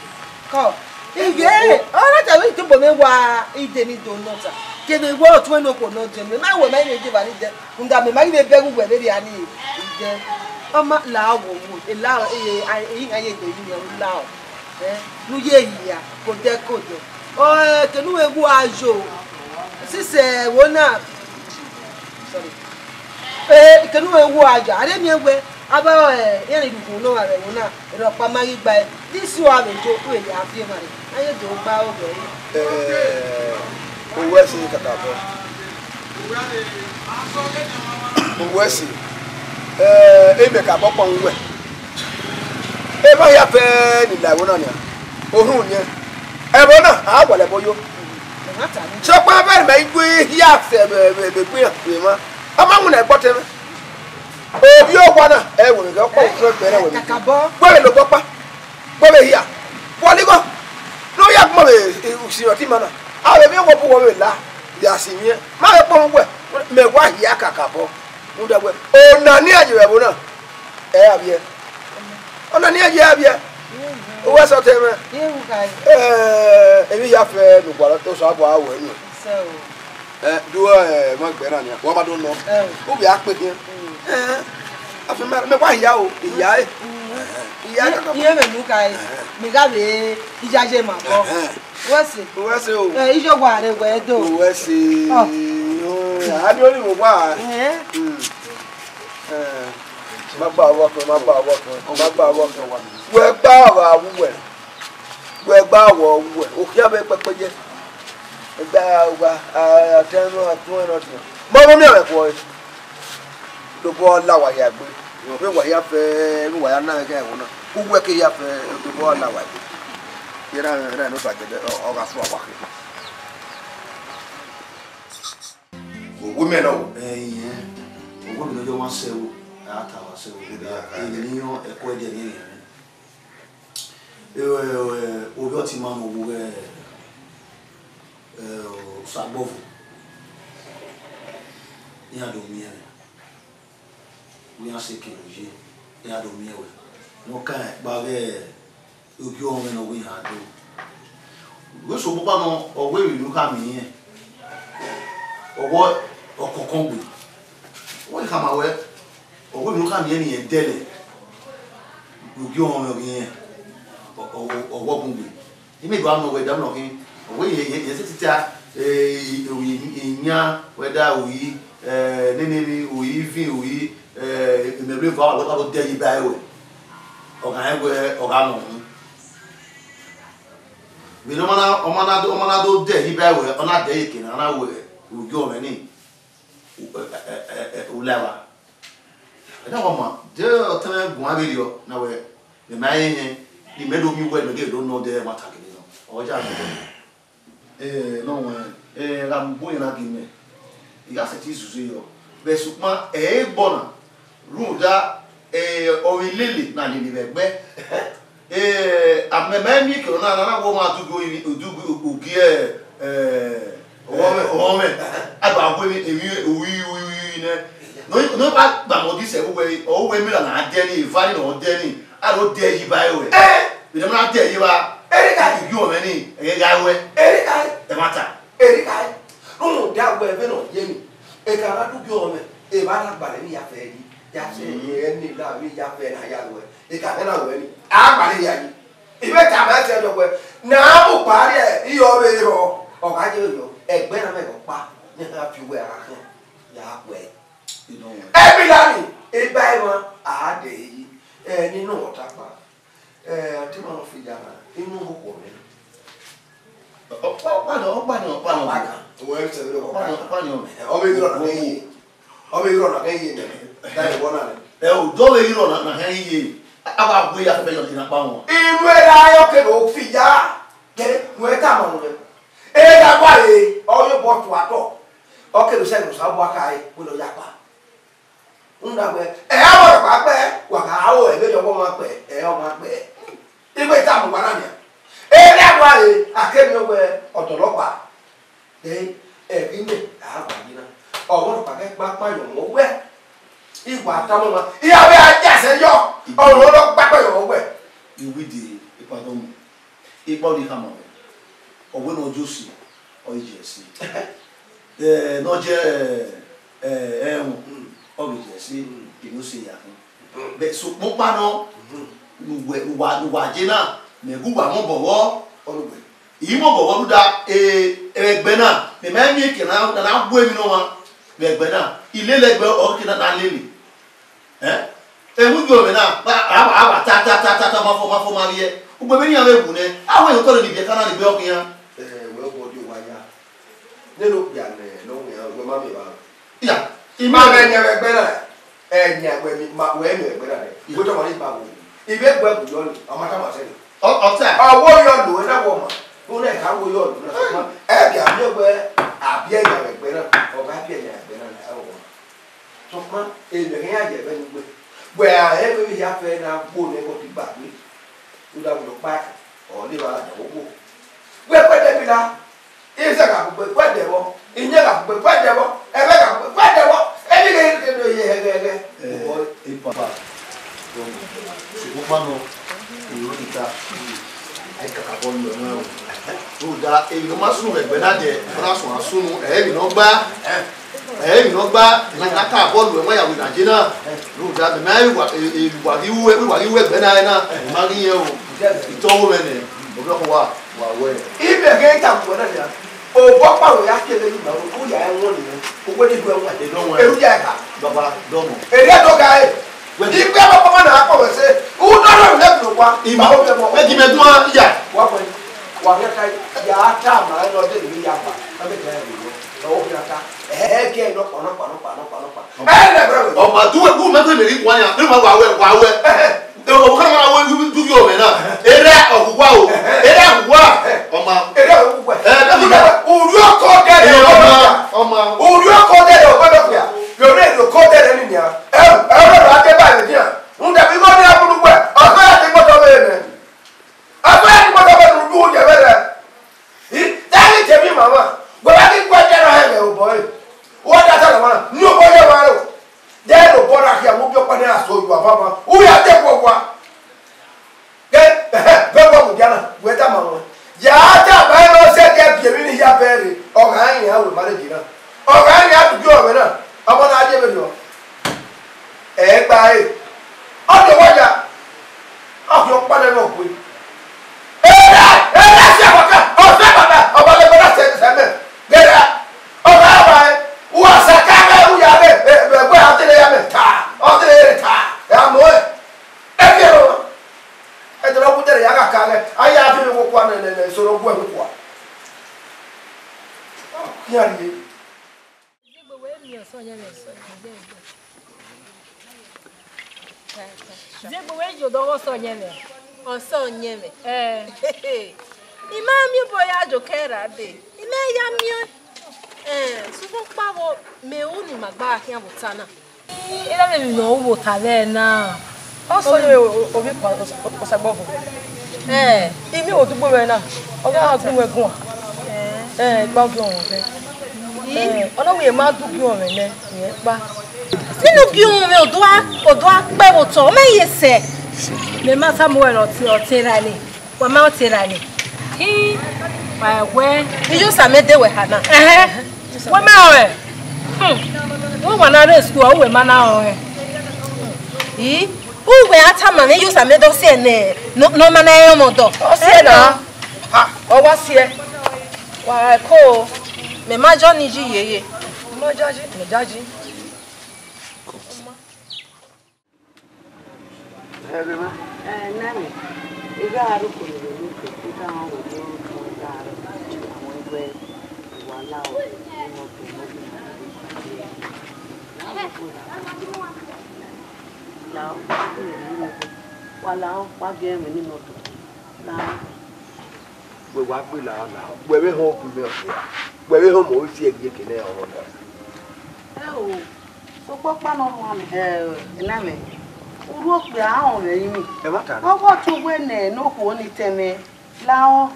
Kọ. Ighe, ọ na ta wẹ I tobọ mwẹ wa ide ni do nọ ta. Kevbe wẹ ọtuẹn ne okhuo nọ dẹ, mẹ ma wẹ ma i vbe deba ni dẹ. Rhunmwuda mẹ ma ghi vbe bẹghe uwẹ vberriọ ni dẹ. Ọ ma la ọghe owo, e la, e, e, e, iran ye do yi mẹ, u la ọ. Eh, ne u ye hia, kodẹ kodẹ. Ọ, eh, kene uwẹ wu ayo. Sisẹ, wo na. Sorry. Eh, kene uwẹ wu ayo, a rhe miẹn wẹ. Avbe iran ni rhie ukhunmwu ne ọ vbe ẹvbo na, erha ọkpa ma ghi gba ẹe. This one vbe yo, u vbe ya fi emwa rre. A ye do gba aro vbe ẹre. Eh, owẹ ẹse kakabọ. Owẹ ẹse. Eh, imẹ kakabọ kpọnmwẹ uwẹ. Emwa hia fẹ ni la ẹvbo na nian. Orhunmwuda. Ẹvbo na, a wa la ẹvbo yo. Sokpan vbe mẹ i gbe hia fẹ vbe, vbe, vbe gbe iran vbe emwa. A ma winna ẹgbẹe ọtẹn mwẹ. Ovbi owa na, ẹ wẹ ghe ọkpa otọ ẹgbẹe na wẹ. Kakabọ. Wẹ vbe lobọ ọkpa. Wẹ vbe hia. Wẹ ọligho. Ne ọ ya gbọnmwẹ usin ọtẹn ima na. A vbe miẹn wẹ bu wẹ vbe la. Ya si miẹn. Ma vbe kpọnmwẹ uwẹ. Mẹ wa hia kakabọ. Rhunmwuda wẹ, ọna ne iran ye vbe ẹvbo na, ẹ i ra vbiẹ. Ọna ne iran ye i ra vbiẹ. Uwẹ sẹ ọtẹn mwẹ. Ẹ, emwi hia fẹ ne ugbala Osanobua wẹ nọ. Ẹ, do ẹ, ma gbe na nia, wa ma do nọ. Ẹ. U vbe a kpe khian. Ẹ, a fi ma, mẹ wa hia o, iya e. Iya e. Iye mẹ nu ka e, mẹ gha vbe iyaye ma bọ. Uwẹ se. Uwẹ se o. Ẹ, iye wa re wẹ do. Uwẹ se. Ọ. A ni oni mo wa. Ẹ. Mm. Ẹ, ma gba ọghọ ọkẹn, ma gba ọghọ ọkẹn, ma gba ọghọ ọkẹn. Wẹ gba ọghe avbe uwẹ. Wẹ gba wọ wẹ okhian vbe kpẹkpẹ ye. Ẹgbẹ a gha a tẹ nọ a tun ẹn nọ tian. Ma vbe miẹn mwẹ khuọe. Dobọ la wa hia gbe. Vbe wa hia fẹ, vbe wa ya na ẹghẹ ẹvbo na. Ku wẹ ke hia fẹ, dobọ la wa gbe. Yẹrẹ na no sa gẹdẹ, ọ gha sua wa khin. Owu mẹ nọ. Ẹyin, owu mẹ nọ yọ wa sẹ wo, a ta wa sẹ wo. Ẹ, ẹ, ẹ, ẹ, ẹ, ẹ, ẹ, ẹ, ẹ, ẹ, ẹ, ẹ, ovbi ọtẹn ima ne ọ wu, ẹ, ẹ, Osagbọvo, iran do miẹn mwẹ, iran sẹ ekẹn ye, iran do miẹn wẹ, ne ọ kan kpa vbe ogie ọmwẹ ne ọ wẹ iran do. Wẹ sokpan nọ, ọ wẹ emwi ne u khama irẹn, ọ wẹ ọ kọkọ gbe, ọ wẹ khama wẹ, ọ wẹ emwi ne u khama irẹn ne irẹn dẹlẹ. Ugie ọmwẹ ọ ghi rẹn, ọ, ọ, ọ, ọ wẹ ọ bun gbe. Imẹ do nọ wẹ da nọ khin, ọ wẹ irẹn, irẹn, irẹn sẹtin ta, eh, ori iyan, whether ori, eh, nene, ori ivin, ori, eh, imẹ vbe va, ọ wẹ ọ do dẹ ye ba ẹre wẹ. Ọ gha rẹn wẹ, ọ gha nọ uhunmwu. Vbene ọ ma na, ọ ma na do, ọ ma na do dẹ ye ba ẹre wẹ, ọ na dẹ ye eke ne a na wẹ ugie ọmwẹ ni, u-, ẹ, ẹ, ẹ, ẹ, ulava. Ẹna wa ma, de ọtẹn mwẹ guan vberriọ na wẹ, mẹ ma rẹn hẹn, ne imẹ do miẹn uwẹ ne mẹ gele do nọ odẹ ẹmwata gele nọ. Ọ ya nọ. Eh, nọ wẹ, eh, gha mu ugbo na gie mẹ. I gha sẹtin zuzu yọ. Vbe sokpan, ẹ i re egbọ na, rhunmwuda, eh, ọ vbe lele na lele vbe ẹgbẹ. Eh, amẹ ma miẹn ekẹ na, na, na wẹ ọ ma du ugie, du ugie, ugie, eh, ọghọmwẹ, ọghọmwẹ. A gba gu emwi, emwi, uwi, uwi, uwi, uwi nẹ. Ne ọ, ne ọ gba gba mẹ odise vbe uwẹ, ọ wẹ emwi na na dẹ ni, eva ni na dẹ ni, a do dẹ ye ba ẹre wẹ. Eh! Vbe ne ọ na dẹ ye ba, erika, ugie ọmwẹ ni, ẹ gha wẹ. Erika. Ẹmwata. Erika. Rhunmwuda wẹ vbene ọ ye ni, eka na du ugie ọmwẹ, evba na gbalẹ ni ya fẹ yi, ya fẹ yi, ẹ ni la vbe ya fẹ na ya ruẹ, eka na ruẹ ni, a gbalẹ ya yi. I vbe tama ẹsẹ yọ wẹ, ne a mu kpa rrie iyọ vbe rrọọ, ọ gha ye yọ, ẹgbẹe na mwẹ ghe ọkpa, ne a fi uwẹ a gha khian, ya kpẹẹ. Emila ni, eba emwa, a dẹ yi, ẹ, ne I nọ mwẹ ọta kpa, ẹ, ọtẹn ima nọ fi ya na, inu okhuo mwẹ. Ọkpa, ọkpa ni, ọkpa ni, ọkpa ni. Ọkpa ni, ọkpa ni, ọkpa ni. Ọ vbe rrọọ na kẹ ye. Ọ vbe rrọọ na kẹ ye nẹ. Da ẹvbo na nẹ. Ẹ, odọ vbe rrọọ na, na hẹ ye. A wa gu ya fẹfẹ yọ ni na kpa wọn. Inu erha ayọ kevbe ofi ya. Kẹ, wẹ tama ruẹ. Erha wa re, ọ yọ bọ tua tọ. Ọ kevbe sẹ ne Osanobua khare, wẹ ne ọ ya kpa. Rhunmwuda wẹ, ẹ i re ọmwa ọkpa kpẹ, wa gha ro ẹvbo ne ọmwa kpẹ, ẹ i re ọmwa kpẹ. Igbe tama uwa na nian. Erha wa re, a kevbe wẹ ọdọ nọkpa. Then, ẹghẹ ne a wa yi na, ọmwa ọkpa ghẹ gba akpan ye ọmwa uwẹ. I wa tama ọmwa, I ya vbe a ya sẹ yọ, ọmwa ne ọ gba akpan ye ọmwa uwẹ. Iwidi, ipadọmọ, ikpọ ni khama mwẹ, ọ wẹ ne ọ ye osi, ọ i ye ẹse. Eh, ne ọ ye, eh, ẹmwẹ, ọ vbe ye ẹse, kene osi ya khin. Bẹ sokpan ọkpa nọ, ne uwẹ, ne uwa, ne uwa ye na, mẹ gu uwa mwẹ obọ vbọ, ọ ne uwẹ. I mwẹ obọ vbọ rhunmwuda, eh, vbe ẹgbẹ na, mẹ ma miẹn eke na, na, na gu emwi ne ọmwa vbe ẹgbẹ na, I lele ẹgbẹ ọke na, na lele. Eh? Ẹmwẹ ugie mwẹ na, a, a, a wa ta, ta, ta, ta, ta, ma fo, ma fo, ma rhie. Ugbẹn vbene iran vbe wu nẹ, a wẹ ne otọ ni biẹ ka na ni gbe ọkhian. Ẹ, wẹ obọ de owa ya. Nene okpia nẹ, ne ọ wian, wẹ ma miẹn evba. Ya, I ma ma mwẹ ẹyẹn vbe ẹgbẹ na. Ẹyẹn wẹ mi, ma, wẹ miẹn vbe ẹgbẹ na nẹ. Ya. Wẹ tọ ma ni ba wo. I vbe gu ẹbu yọ ni, ọ ma tama sẹ ni. Ọ, ọ ta. Ọ wo yọ lo, ẹ na wọ ma. Unu ẹka wo yọ lo na, sokpan, ẹ bia miẹn wẹ, a biẹ ẹyẹn vbe ẹgbẹ na, ọ gha biẹ ẹyẹn vbe ẹgbẹ na, ẹ wọ ma. Sokpan, emwi ẹghẹ iran ye ẹmwẹ ne uwẹ. Wẹ a rẹn wẹ vbe hia fẹ ne a gbo nẹ ẹghẹ ọdọ igbagbe. Rhunmwuda wẹ ọkpa ẹkan, ọ le vba ladian vbe okhuo. Wẹ kpẹdẹ bi na, isan gha kugbe kpẹdẹ vbọ, iyẹn gha kugbe kpẹdẹ vbọ, ẹmwẹ gha kugbe kpẹdẹ vbọ, emwi ghe ghe do ye ẹghẹghẹ. Eh, eh, papa, sokpan nọ, ero ni ta, a i kakabọ lu ẹmwẹ o. Rhunmwuda, emwi ne ọ ma sunu vbe ẹgbẹ na dẹ, ọ na suẹn sunu, ẹ i re emwi ne ọ gba. Ẹ i re emwi ne ọ gba, ne a ka bọọlu ẹmwẹ ya vbe na je na. Rhunmwuda, mẹ ma wa, e, e, wa ghi ru, wa ghi ru ẹgbẹ na ẹre na, ma ghi yẹn o. Itọ wo mwẹ nẹ, ovbi ọkhuwa, wa wẹ. Imẹ ghe ta wẹ na nia. Obọ ọkpa wẹ ya ke vbe ni ma, u ya ẹwọn ni. U wẹ ni du ẹwọn. E dọ wọn. Eru ya ẹka. Baba, dọ mọ. Ere do ga e. Wẹ di. Ikpe ọkpa ma na akpọ wẹ sẹ. U dọ rẹ lẹ bu wa. Ima. Ba o bẹ mọ. Wẹ di mẹ dua ya. Wa wẹ. Wa wẹ ka ya ta ma ẹ nọ de ni ya ba. Ma bẹ ta ya ru. Ọ wẹ ya ta. Ẹ, ẹ, kẹ nọkpa, nọkpa, nọkpa, nọkpa, nọkpa. Ẹ, nẹ, brother. Ọ ma du ẹgu mẹ fẹ mẹ ghi guan ya. Ne ma wa wẹ, wa wẹ. Ẹ, ẹ. Ẹ, ọ kẹrẹ ma wẹ du, du, du yo mẹ na. Ẹ, ẹ. Erha ọghuwa o. Ẹ, ẹ. Erha ọghuwa. Ọ ma. Erha ọghuwa. Ẹ, ẹ, ẹ. Urhiọkọ dẹdẹ. Ẹ, ọ ma, ọ ma. Urhiọkọ dẹdẹ, ọ gbẹdọ fia. Yọ ne urhiọkọ dẹdẹ ni nia. Ẹ, ẹ, ọ rẹ ra te ba ẹre dia. N dẹbi igho ni a bulu wẹ. Ọ fẹ ya te gbọdọ vbe nẹ. Ọ fẹ ya te gbọdọ vbe ne u du yẹ vbe rẹ. I, te a ghi tẹ emwi mama, wẹ wa ghi gu ẹdẹ na hẹ mwẹ obọ ẹre. Uwa da ta na ma, ne obọ ye wa ro. Dẹ ne obọ na khian, mu obi ọkpa ne a so yu ava ma. U ya te khuo wa. Ke, ẹhẹ, vẹ wẹ mudia na, wẹ tama ruẹ. Ya tama ẹre ọ sẹ ke biẹ emwi ni ya bẹre, ọ gha rinran wẹ marriage na. Ọ gha rinran dugie ọmwẹ na, ọmọ na ye vberriọ. Ẹ gba ẹre. Ọ do wa ya. Ọ khian ọkpa nẹ ne ọ kue. Erha, erha si agbaka, ọ sẹ baba, ọ ba lẹ gbẹdẹ sẹ, sẹ mẹ. Gẹdẹ, ọ ba ba ẹ, u wa sa ka mẹ, u ya mẹ, ẹ, ẹ, wẹ a te ya mẹ ta, ọ te ya ta, ẹ a mọ ẹ. Ẹ fi ẹrọ. Ẹ tọrọ ku tẹrẹ ya gha ka ghẹ, a ya fi ẹrọ kua nẹ, nẹ, nẹ, soro gu ẹvbo kua. Ọ khian rhie. Ziegbe wẹ miẹn ọsẹ ọyẹnmwẹ. Ziegbe wẹ ye odọ ọghe ọsẹ ọyẹnmwẹ. Ọsẹ ọyẹnmwẹ. Ẹ. I ma miẹn obọ ya jokẹ ra dee. I ma ya miẹn. Ẹ, sokpan ọkpa vbọ, mẹ ru ne ima gba khian vbe ota na. Erha vbe emwi ne ọ ru vbe ota vbe na. Ọsẹ ọyẹnmwẹ ovbi Osagbọvọ. Ẹ. I miẹn odugbo mwẹ na, ọ gha gun mwẹ guan. Ẹ, gba ogie ọmwẹ. Ẹ, ọ na wẹ ma du ogie ọmwẹ nẹ, rẹn kpa. Nene ogie ọmwẹ odua, odua kpẹ vbe otọ, ọ ma ye sẹ. Mẹ ma tama uwẹ ne ọ te, ọ te ra ni. Wa ma ọ te ra ni. Hi, wa wẹ. Iye Osamẹ de wẹ ha na. Ẹhẹn. Wẹ ma rẹn. Hmm. Wẹ wa na rre school, ọ wẹ ma na rẹn. Hi, uwẹ a tama mwẹ iye Osamẹ dọ siẹ nẹ, nọ, nọ ma na rẹn ọmọ dọ. Ọ siẹ na. Ha, ọ wa siẹ. Wa ko, mẹ ma jọ ni yi yeye. Mẹ ma jaji, mẹ jaji. Ẹ, nami, I gha ru koro vbe unu ke, I gha rẹn ọmwa ne ọ gha rrọọ, a wẹ wẹ, wa la o, ne ọ ke ne ọ ghi na rre. La o, wa la o, wa gie ẹmwẹ ne ọ do. La o. Wẹ wa gbe la o, la o. Wẹ vbe họn gu mẹ ọse a? Wẹ vbe họn mẹ isi ẹgie ke nẹ ọmọ na? Ẹ o, sokpan ọkpa nọ rua mẹ. Ẹ, nami, urhu okpia a họn mwẹ rinmwi. Ẹmwata na. Ọghe ọ te wẹ nẹ ne okhuo ni tẹn mwẹ lahọ.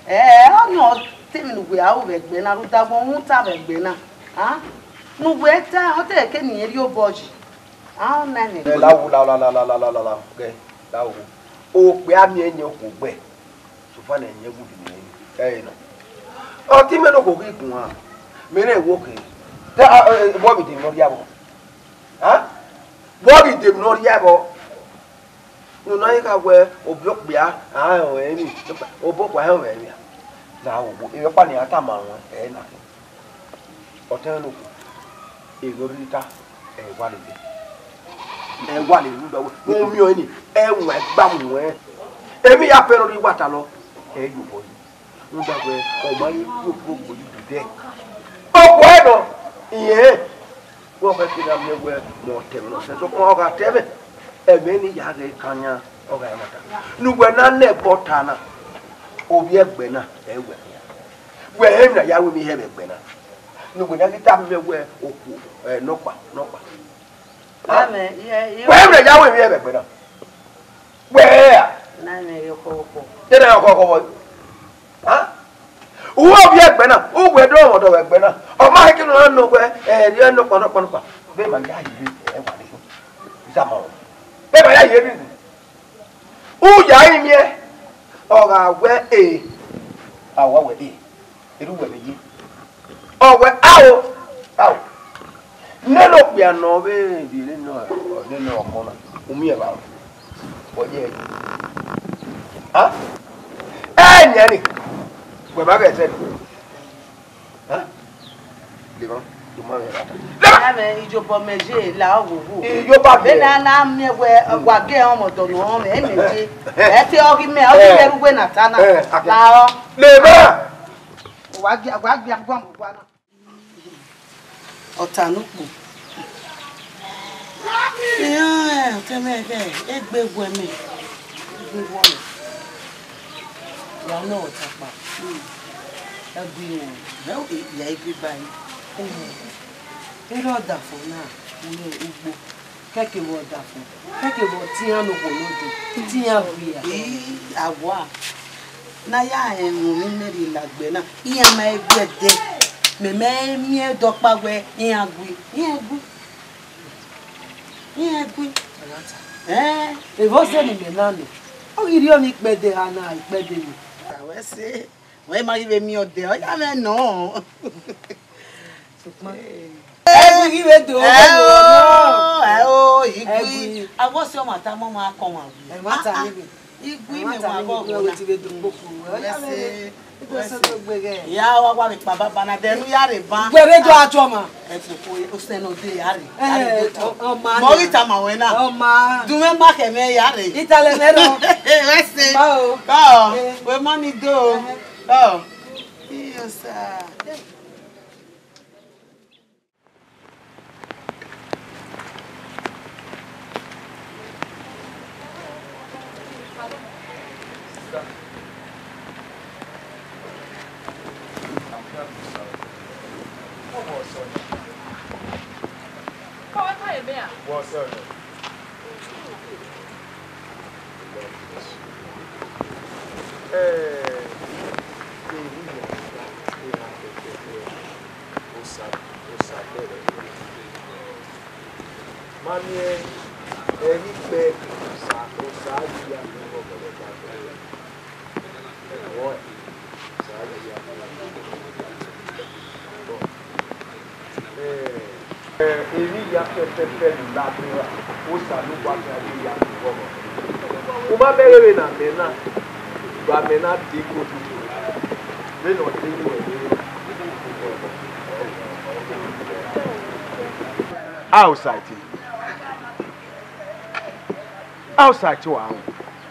Ẹ, ọnii ọ te emwi ne uwẹ a ru vbe ẹgbẹ na, rhunmwuda wẹ ọ ru ta vbe ẹgbẹ na. A? Ne uwẹ ta, ọ te ke ne irẹn rhie obọ yi. A, nami. Ẹ, la wo, la, la, la, gẹ, la wo. Okpia miẹn yẹn okhuo gbẹ. Sokpan ne ẹyẹn wu di mwẹ ẹre nọ. Ọ te imẹ ne okhuo ghi guan, mẹ rẹn wo ke. Te, a, ẹ, vbọ vbe de emwi ne ọ rhie vbọ? A? Vbọ vbe de emwi ne ọ rhie vbọ? Ne u na ghi kha wẹ obọ okpia, a, rẹn ọmwẹ emwi, obọ okpia rẹn ọmwẹ emwi a? Na wo, emwi ọkpa ne iran tama ruẹn, ẹ na khin. Ọtẹn ne okhuo, erha rhirhi ta, ẹ wa lele. Ẹ wa le ru dọ wẹ, wẹ miẹn ọnii, ẹ wan gba mu ẹn. Emwi ya pẹrẹ ọre wa ta lọ, ẹ yo bọ yi. Rhunmwuda wẹ, ọ ma ye ru okpogbo yi dẹ. Okhuo ẹdọ, irẹn, wẹ ọ khẹ ke na miẹn wẹ, mẹ ọ tẹmwẹ nọ sẹ, sokpan ọ gha tẹmwẹ, ẹmwẹ ne I ya ghẹ kan yan, ọ gha ẹmwata. Ne uwẹ na nẹ ẹgbẹ ọta na, ovbi ẹgbẹ na, ẹ wẹ khian. Wẹ hẹ emwi ne a ya ru emwi hẹ vbe ẹgbẹ na. Ne uwẹ na ghi tama mẹ wẹ, okhuo, ẹ, nọkpa, nọkpa. Amẹ, iye, iye. Wẹ hẹ emwi ne a ya ru emwi hẹ vbe ẹgbẹ na. Wẹ hẹ a? Na mẹ ye ọkọ ọkọ. Te na ọkọ ọkọ vbọ? Ha? Uwẹ ovbi ẹgbẹ na, uwẹ dọmwẹ ọdọ vbe ẹgbẹ na. Ọ ma hẹ ke nọ na nọ wẹ, ẹ, rhie nọkpa, nọkpa, nọkpa. Vbe ma ya ye vbe ẹ wa le. Isa ma o. Vbe ma ya ye vbe. U ya rinmwian, ọ gha wẹ e, a wa wẹ e, erha uwẹ vbe ye. Ọ wẹ, ao, ao. Nene okpia ne ọ vbe rhie nene, nene ọmọ na, u miẹn evba ro? Ọ ye ẹre. Ha? Ẹ nian ni, wẹ ma ghẹ sẹ ni. Ha? Lema, lema vbe erha ta. Lema! Amẹ, iyobọ mẹ ye la oghogho. Iyobọ mẹ. Vbene a na miẹn wẹ, wa gẹ ọmọ dọ nọ mẹ, ẹ mẹ ye. Ẹ te ọghe mẹ, ọghe mẹ ru wẹ na ta na. Ẹ, akẹ. La ọ. Lema! Wa gia, wa gia, gua mu gua na. Ọta ne ukpo. Iran, ọtẹn mwẹ ẹghẹ, egbe wẹ mẹ. Egbe wẹ mẹ. Wa nọ ọta kpa. Egbe wẹ. Ẹ, ya egbe ba yi. Ẹ, erha ọdafẹn na, ugbo. Kẹkẹ vbe ọdafẹn, kẹkẹ vbe ọtiẹn ne okhuo nọ dee, te iran gbe ya. Ii, awa, ne a ya rẹn emwi ne imẹ rhie ladian na, iran ma gbe ẹdẹ, mẹ ma miẹn dọkpa wẹ iran gui, iran gui, iran gui. Ẹn, evba ọzọ ne imẹ na nọ, ọ ghi rhie ọmọ ikpẹdẹ ha na, ikpẹdẹ nọ. Wẹ sẹ, wẹ ma ghi vbe miẹn ọdẹ, ọ ya mwẹ nọ. Sokpan. Ẹgui ghi vbe do, ẹo, ẹo, igui. Ẹgui. Awọ si ọmwa ta, ọmwa kọ ọmwa wi. Ẹmwata Ah, ah. Igui mẹ wa bọ ọgọ na. Wẹse, wẹse. Ya wa wa vbe kpa baba na, dẹ ne u ya rre ban. Wẹrẹ do a tuọ ma. Ẹ kpokpo, o sẹ nọ de ya rre. Eh, ya rre do tuọ. Ọ, ọ ma Mọ na. Ghi tama wẹ na. Ọ ma. Dunmwẹ ma khẹ mwẹ ya rre. Italẹ mẹ rọ. Wẹse. Ba o. Ba o. Eh. Wẹ ma ni do. Eh. Ba o. Iyo sa. Osa, Osa kpẹrẹ. Ma miẹn ẹre ikpẹ Osa, Osa ghi ya miẹn ọghọghọ vbe ẹgbẹe. Ẹvbo ẹre, Osa ghi ya miẹn ọghọghọ vbe ẹgbẹe. Ẹ, emwi hia pẹpẹpẹ ne u na gbe ra, Osanobua khian ghi ya miẹn ọghọghọ. U ma bẹghe vbene amẹ na, vbe amẹ na de iko tutu, vbene ọ de iko ẹre. Outside. Outside wa rẹn.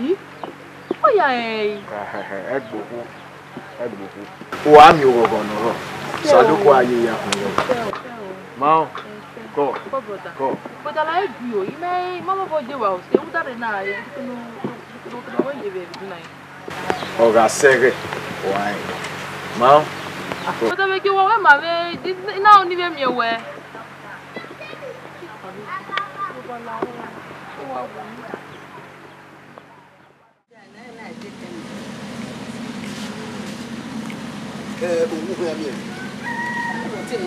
Ih, ọ ya rẹn ẹre. Ẹgbokhu, ẹgbokhu. Wa miẹn oghọghọ ne ọ rrọọ. Osanobua ye ya khin yọ. Ma ọ. Kọ. Kọ, brother. Kọ. Brother, la egbe o. I ma, i ma vbọ ye wa o. Se u da rre na, e, no, no, no, no, we ye vbe, vbe na. Ọ gha sẹ ẹghẹ, wa rẹn. Ma ọ. Brother, vbe gie wa wẹ ma vbe, i na ni vbe miẹn wẹ. Ẹ, owu hia miẹn. Ẹ, ẹ,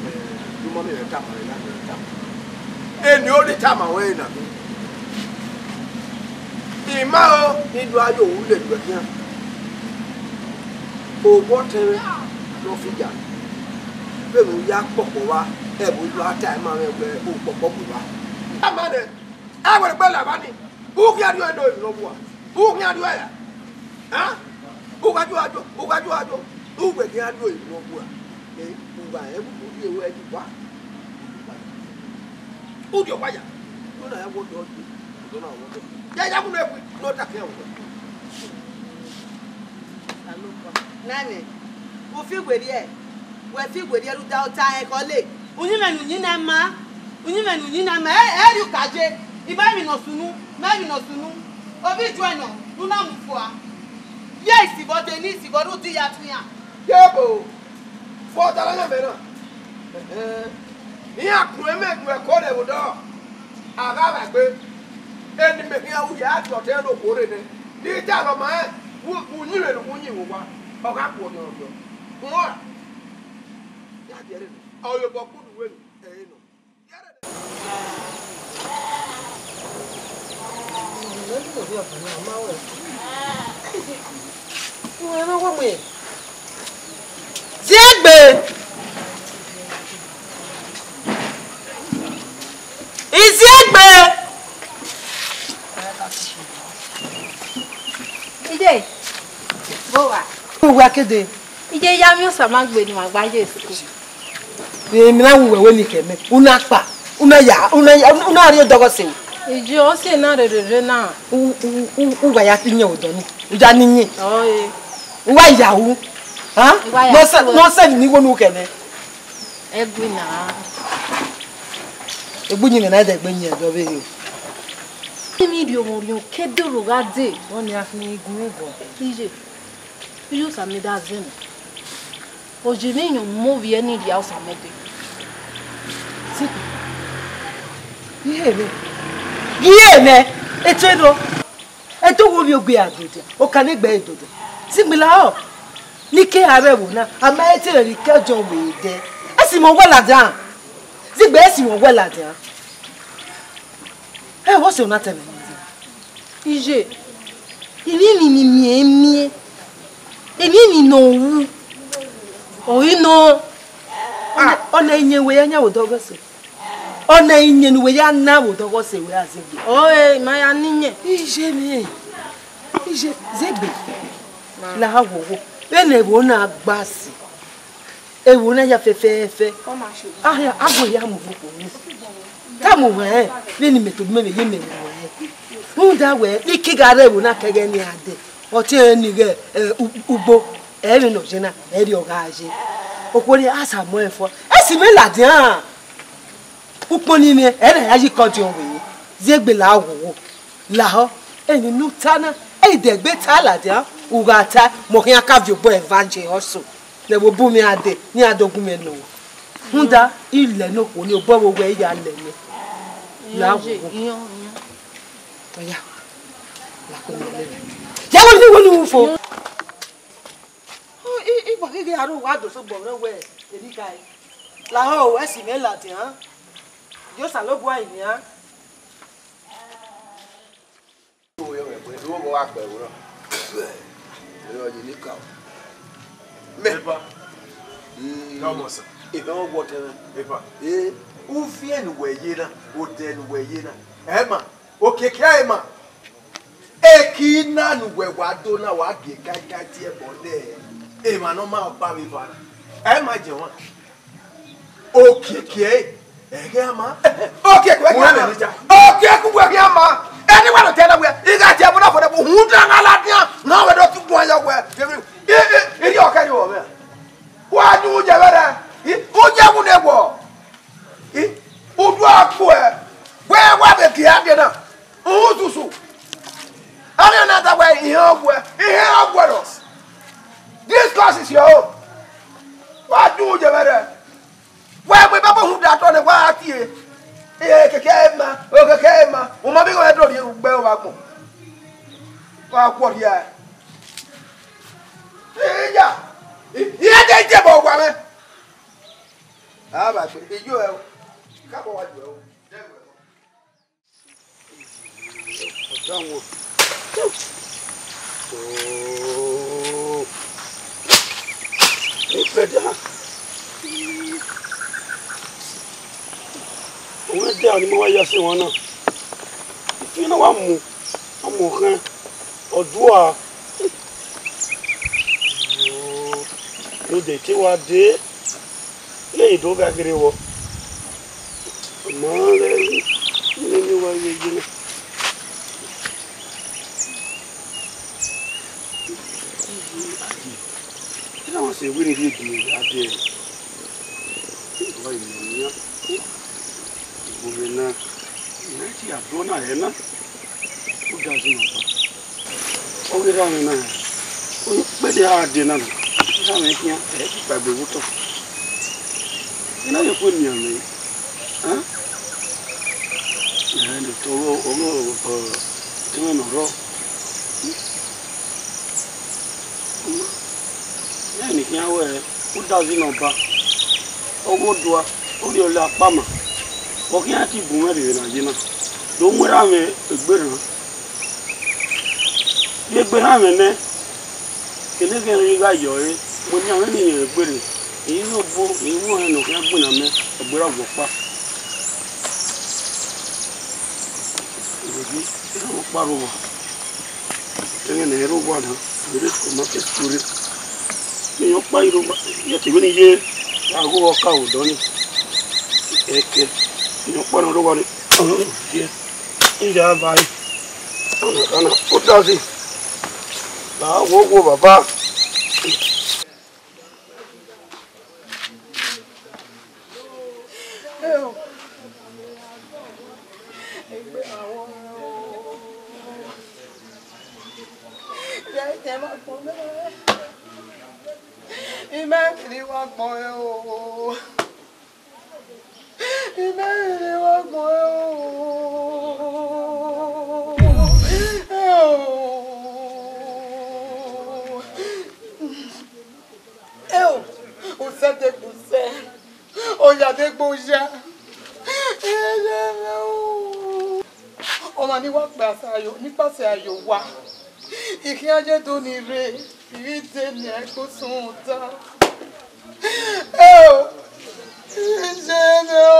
ne u ma miẹn mwẹ tama, ẹ na miẹn tama. Eni ọ rhie tama ruẹ na. I ma o, ne I do a ye ohu lele uwẹ khian. Obọ ọtẹn mwẹ ne ọ fi ya. Vbene u ya kpọkpọ vba, ẹvbo u do a ta ima mwẹ wẹ okpọkpọ gbe vba. Ama nẹ, a wẹ gbe la evba ni, u khian rhie ẹre ne orinmwi ne ọ vua, u khian rhie ẹre ra? Hẹn? U gha yo, a yo, u gha yo, a yo, u wẹ khian rhie ẹre ne ọ vua. Ẹ, u gha rẹn vbe u rhie ẹre ẹdẹ uwa. Udio wa ya. Ọna ya wọdọ ye. Ọna wọdọ. Ya ya mu ne ku no ta ke o. Nane, u fi werriẹ, wẹ fi werriẹ rhunmwuda ota ẹkhọ le. Uyinmwẹ ne u yin na ma, uyinmwẹ ne u yin na ma, ẹ, ẹ rhie uka je, I ma emwi ne ọ sunu, ma emwi ne ọ sunu. Ovbi Ijuẹ nọ, ne u na mu fua. Ye isivọ de ne isivọ rhunmwuda I ya tuan iran. Yebo, fua ọta na mẹ na. Ehẹn. Iran kun ẹmwẹ gu ẹko rre vbe odọ, a gha vba egbe. Eni mẹ khian ru ya dọtẹ ne okhuo rre nẹ. Ne I talọ ma rẹn, vbe uyinmwẹ ne u yin vbe owa, ọ gha khuọnmwi ọrriọ. Huan, ya biẹ rre nẹ, ọ yobọ kpunu wẹ eni, ẹre nọ. Ziegbe! Iziegbe! Ide, vbe owa? Uwa kede. Ide ya miẹn Osamagbe ne ima gba ye school. Emwi na wu wẹ wẹ ni khẹ mẹ. Una kpa, una ya, una ya, una rhie odọghọ sẹ. Ije, ọ sẹ na rherhe rre na. U, u, u, u wa ya ti yin odọ ni. U ya ni yin. Ọe. U wa ya wu. Ha? U wa ya nọ sẹ, wu. Nọ sẹ ni wo nu kẹ nẹ. Ẹgui na. Egbu yin na dẹ gbe yin ẹdọ vbe he. Emi rhie ọmọ rhiọn ke doro gha dee. Wẹ ne a fi igun vbọ. Ije. Iye Osamẹ da zẹ nẹ. Ọ ye emwi yan mu ovbi ẹre ni rhia Osamẹ dee. Iye nẹ, iye nẹ, eto erhọ. Ẹdẹ wo vbe ogbe a dodia, okanegbe ẹre dodia. Ziegbe lahọ, ne I ke gha rre ẹvbo na, a ma he te rẹn rhie ike Jọn wẹ dẹ. Ẹ si mwẹ uwẹ ladian. Ziegbe, ẹ si mwẹ uwẹ ladian. Ẹ, wẹ ọse ọ na tẹ mwẹ nọ. Iye, emwi emwi ne I miẹn miẹn, emwi emwi ne ọ ru, ọ i nọ. Ah, ọna iyẹn wẹ ya yan vbe odọghọ sẹ. Ọna iyẹn ne uwẹ ya na vbe odọghọ sẹ wẹ a Ziegbe. Ọe, I ma ya na iyẹn. Iye mwẹ, iye Ziegbe, na ha wowo. Vbene ẹvbo na gba si. Ewu na ya fẹfẹfẹ. Ahia, a gu hia mu vbe okhuo ni. Tama uwa rẹn, vbene imẹ tobọ imẹ vbe ye imẹ ne uwa rẹn. Rhunmwuda wẹẹ, ne I ke gha rre ẹvbo na kẹghẹ ne iran dẹ, ọ te rẹn ni ghẹ, eh, u-, ugbo, ẹ vbe nọ ye na, ẹ rriọ gha ye. Okhuo ni a sa mu ẹn fua. Ẹ si mwẹ ladian. Ukpọn ni mwẹ, ẹ na ya yi kọdiọn wẹ. Ziegbe la wowo. Lahọ, emwi ne u ta na, ẹ i dẹgbe ta ladian, u gha ta, mẹ ọ khian ka viọ obọ evangel also. Ne ẹvbo bu mwẹ a dẹ, ne iran do gu mwẹ nọ. Rhunmwuda, I lẹ ne okhuo ni, obọ vbe owẹ I ya lẹ nẹ. La wowo. Ọya, la kpe mwẹ lele. Ya wẹ ni wẹ ni u fo. I, I, I wa ghi ghe aro wa do so gbọ rẹ wẹ, Erika. Lahọ, ẹ si mwẹ ladian. Ye Osanobua yin nian. Mẹ. Epa. Mm. Come on, sir. Epa, what, eh? Epa. Eh, uviẹn ne uwẹ ye na, odẹ ne uwẹ ye na. Ẹ ma, okiekie ẹ ma. Eki na ne uwẹ wa do na, wa gie kaikai tie ẹbọ dẹ. Emwa ne ọ ma ọkpa vbe eva na. Ẹ ma jẹ wan. Okiekie, ẹghẹ ama. Okiekie, ẹghẹ ama. Okiekie, ẹghẹ ama. Ẹni wa nọ tẹ na wẹ, I gha tie ẹbọ na fo dẹ, uhunmwu da nga ladian, na wẹ do tu guan ya wẹ. I, I, I rhie ọkẹ ye wọ mwẹ. Wa du je vbe rẹ. I, u je wu ne wọ. I, u du akpọ ẹ. Wẹ wa vbe gie a dee na. Uhususu. Ọnii na da wẹ ihe ọgwẹ, ihe ọgwẹ rọ. This course is your own. Wa du je vbe rẹ. Wa mu ibaba uhunmwu da tọ nẹ, wa tie. Ee, kẹkẹ ma, o kẹkẹ ma. U ma vbe igho ẹdẹ rhie ugbe vbe agbọn. Wa khuọ rhia. Iya. Iya de je bọ wa mẹ. A ba gbe, iyo ẹ o. Ka bọ wa ju ẹ o. Ọdanwẹn. Oh. Ipẹda. Ọmwa ẹdẹ a ni ma wa ya sẹ emwa na. Ifi na wa mu, a mu ọkhẹn, ọ dua. Oh. Rode te wa dee. Lẹ do gha ghere vbọ. Ọ ma rẹ Ọ ye ye na. Ena wa sẹ wẹ ne rhie die gha dee. Wa ye nian. Uwẹ na, I na tie abọ na hẹ na. U da zẹ nọ ba. Ọ ghi ra mwẹ na, ọ kpẹdẹ a dee na, I ra mwẹ khian, ẹ i kpaegbe vbe otọ. I na ye kue miẹn mwẹ, ẹn? Ẹ, ne otọ ọghe, ọghe, ọ, ọtẹn mwẹ ne ọ rrọọ. Ẹ, ne I khian wẹẹ, u da zẹ nọ ba, ọ ghe odua, u rhie ọlẹ akpama, ọ khian te bu mwẹ rre vbe ne a ye na, do mu erha mwẹ egbe rran. Vbe egbe erha mwẹ nẹ, kevbe ẹghẹ ne I gha yọ ẹre, mu enian mwẹ ne irẹn egbe rre, I ghi rhie obo, I mu ọnrẹn ne ọ khian gbinna mẹ, egbe ra wọ ọkpa. Erha mwẹ ọkpa rre owa. Ẹghẹ ne ẹ i rre owa na, I rre supermarket rre. Iyẹn ọkpa i rre owa, iran te vbene I ye gha gho ọka vbe odọ nii. Ẹkẹ, iyẹn ọkpa ne ọ rre owa nii. Iye, I ya ba ẹre. Ọna, ọna, u da zẹ. La wo wo baba. Imẹ kiri wa gbọn o. Imẹ kiri wa gbọn o. Eo, usẹ degbe usẹ, oya degbe oya. Ọmwa ni wa kpe asa yo, ni kpasẹ a ye owa. I khian ye do ni rre, I ghi de ne ẹgbe usun ta. Eo, jẹmẹ o.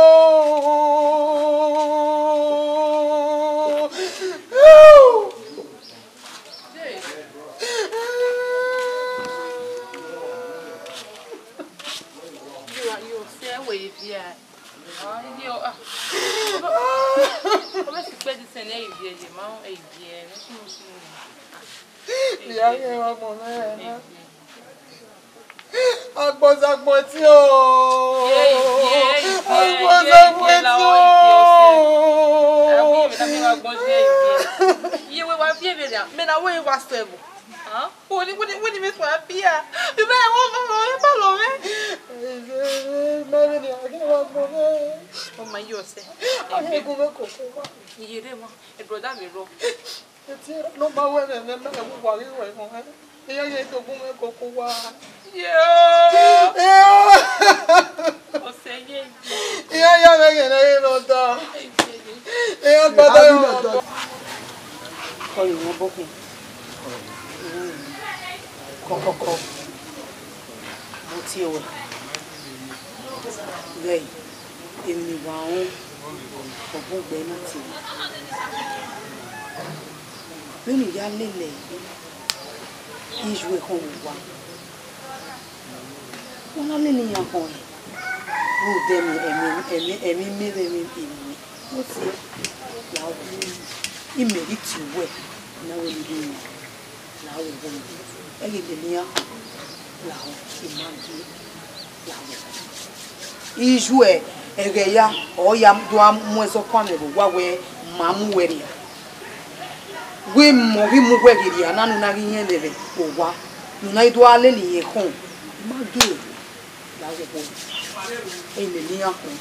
Eo. Yo, yo, sẹ wẹ ye viẹ. Ah, yo, ah. Ọ vbe sikpẹdẹ sẹ ne ẹ i viẹ ye, ma ẹ i viẹ, ne sunu sunu. Ìyá yẹn wà mọ̀ mẹ́rin náà. Agbọzagbọn ẹtin o. Agbọzagbọn ẹtin o. Iye wẹ wa viẹ vberriọ, mẹ na wẹ wa sẹ ẹvbo. Wẹ ni, wẹ ni, wẹ ni mẹ sua bia. Mẹ ma wo, mẹ ma wo, mẹ ma lọ mẹ. Mẹ vbe ni a ghi wa gbọ mẹ. Ọ ma yi ọsẹ. A ghi gun mẹ koko wa. Iye rre ma, e brother mi rrọọ. Eti erha ne ọ ma wẹ mwẹ, mwẹ, mwẹ, ẹvbo uwa ghi ruẹ emọ hẹ. Iran ye do gun mwẹ koko uwa. Yo! Yo! Ọsẹ ye. Iran ya mwẹ ghe ne ọ ghe ne ọ da. Iran gbada ye ne ọ da. Kọye wọn bọkun. Kọkọkọ. Mo tie wẹ. Ghẹ. Emwi wa rẹn, ọ bun gbe na tie. Vbene u ya lele iye ekhọe vbe owa, u na lele iran khọn rẹn, rhunmwuda ẹmwẹ, ẹmwẹ, ẹmwẹ, ẹmwẹ imẹ vbe ẹmwẹ emwi, u tie, la ọ, imẹ ghi tie uwẹ, ne a wẹ ne I ghi ran. La wẹ wẹ, ẹ ghi lele iran khọn, lahọ, I ma gie, la wẹ. Iye ẹghẹ ya, ọ ya do a mu ẹzọ kọ amẹ vbe owa wẹ ma mu uwẹ rria. Wẹ mọ ghi mu uwẹ ghi rria na, ne u na ghi yẹn lele owa, ne u na ghi do a lele iran khọn, I ma gie. La wẹ wẹ, ẹ i lele iran khọn,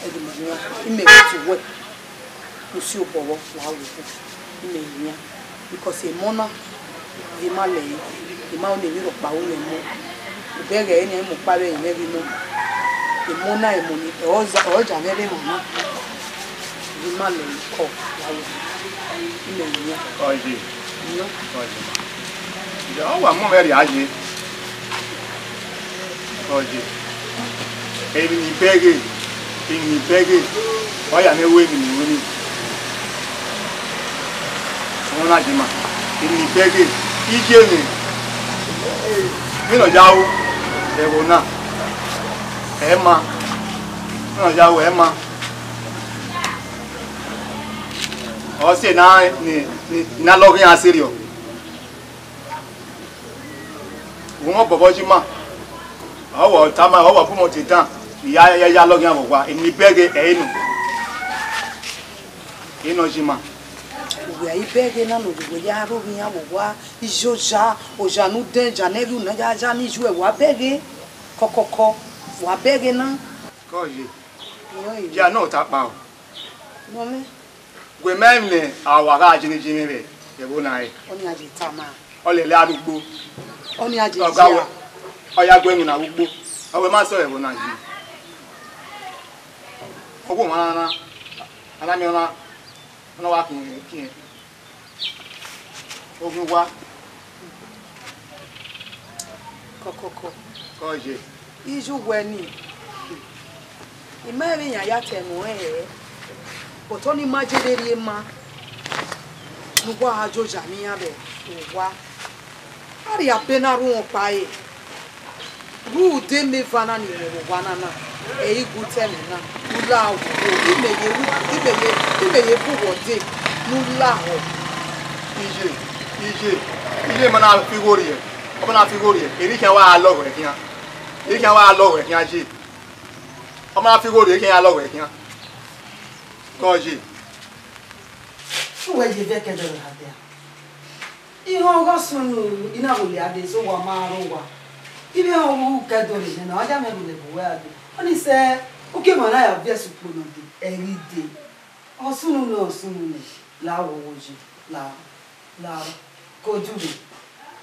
ẹ i lele iran khọn, imẹ ghi tie uwẹ, u si obọ vbọ, la wẹ wẹ, imẹ i lele iran, because emọ na, vbe ima lẹre, ima ọnii emwi rhọkpa ru mwẹ emọ, ubẹghe ẹre nian, imẹ ọkpa vbe ẹrinmwẹ ghi nọ, emọ na, emọ ni, ọ za, ọ za mwẹ vbe emọ na. Vbe ima lẹ ikọ ya wẹ, imẹ wian. Ọye. Wian. Ọye. Ọ wa mu mwẹ rhia ye. Ọye. Emwi ni bẹghe, emwi ni bẹghe, ọ ya mwẹ wẹ emwi ni ru ni. Ọmọ na je ma, emwi ni bẹghe, iye mwẹ, vbene ọ ya ru ẹvbo na, ẹ ma, vbene ọ ya ru ẹ ma. Ọ sẹ na ni, ni, ne a lọghe iran serious. Wẹ ọmọ bọbọ yi ima, ọ wa tama, ọ wa bu mẹ ọtẹn dan, I ya, ya, ya lọghe iran vbe owa, eni bẹghe ẹre nọ. Eni ọ yi ima. Uwẹ a i bẹghe na ne ovbi uwẹ ya rhọghe iran vbe owa, iye oya, oya ne u dẹn, oya ne ẹvbo na ya, oya ne iye uẹ, wa bẹghe, kọkọkọ, wa bẹghe na. Kọ ye. Irẹn ọ ye. Ya nọ ta kpa o. Nọ mẹ. Wẹ ma emwi ne a wa gha jini jini vbe ẹvbo na re. Ọnii a ye tama. Ọ lele arugbo. Ọnii a ye ọga wẹ, ọ ya gu ẹmwẹ na vbe ugbo. Ọ wẹ ma sẹ ẹvbo na yi. Ọ gu ọmwa na, a na miẹn ọna, ọna wa khiẹn khiẹn. Ogun wa. Kọkọkọ. Kọ ye. Iye uwẹ ni. I ma rẹn vbe iran ya ta ẹmwẹ ọnrẹn hẹ, but ọnii ma je vbe rhie ma ne uwa gha ye oya ne iran vbe owa. A rhie abe na rhuọn ọkpa ẹre. Rhunmwuda emeva na ni mwẹ vbe owa na na, ẹ i gu te ẹmwẹ na, u la wo, imẹ ye ru, imẹ ye, imẹ ye bu wẹ ọdee ne u lahọ. Iye, iye, iye ma na fi igho rriẹ, ọ ma na fi igho rriẹ, erha ikhian wa lọghọ ẹre khian, erha ikhian wa lọghọ ẹre khian ye. Ọ ma na fi igho rriẹ, erha ikhian ya lọghọ ẹre khian. Kọ ye. Uwẹ ye vbe ẹkẹdọrọ ha dia? Iran ọghe sunu, I na vbe lele a dee, so wa ma rre owa. Ivbi ehẹn ọghe u kẹdọrọ nẹ na, ọ ya mwẹ vbe lele uwẹ a dee. Ọnii sẹ, u ke emwa na ya viẹ sẹ ukpo nọ dee, ẹ i ghi dee. Ọ sunu nẹ, ọ sunu nẹ, la wo wo ye, la, la, ke odjurhe,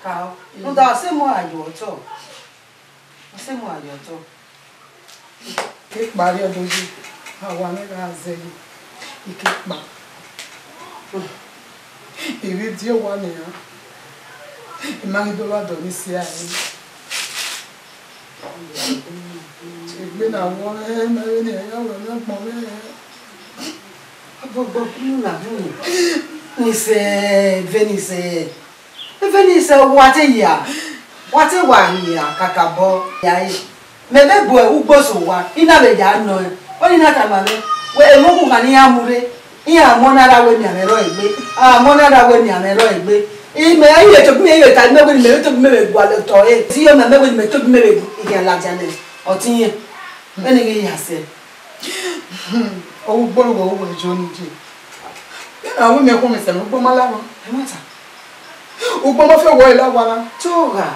ka, rhunmwuda ọ sẹ emọ ra ye otọ. Ọ sẹ emọ ra ye otọ. Ke kpa rrie ọdọ ye, a wa mwẹ gha zẹ ye, I ke kpa. I vbe die owa nian, I ma ghi do vba dọ ni sia ẹre. Egbe na wọ mwẹ, ma vbe ne iran ya wẹ mwẹ ọgbọn mwẹ. Ọgbọgbọ kunu na hu. Ni sẹ, vbe ni sẹ. Vbe ni sẹ, wa te ya, wa te wa hia kakabọ ya re. Mẹ vbe bu ugbo sẹ owa, I na vbe ya nọ ẹn. Ọnii na tama mwẹ, wẹ emọ ughughan ne iran mu rre, iran mu na ra wẹ emianmwẹ rrọọ egbe, a mu na ra wẹ emianmwẹ rrọọ egbe. Imẹ, I vbe tobọ imẹ, I vbe ta, mẹ wẹ ne mẹ vbe tobọ imẹ vbe gualọ otọ ẹre. Te I ye mẹ, mẹ wẹ ne mẹ tobọ imẹ vbe ghi khian ladian nẹ, ọtẹn irẹn. Vbene I ghi ya sẹ. Ọ ru ugbo ne uwẹ ru wẹ Jọn je. Vbene a ru imẹ khuọnmwi sẹ mwẹ, ugbo ma la mwa. Ẹmwata. Ugbo ma fian wẹ la wa na. Te ọ gha.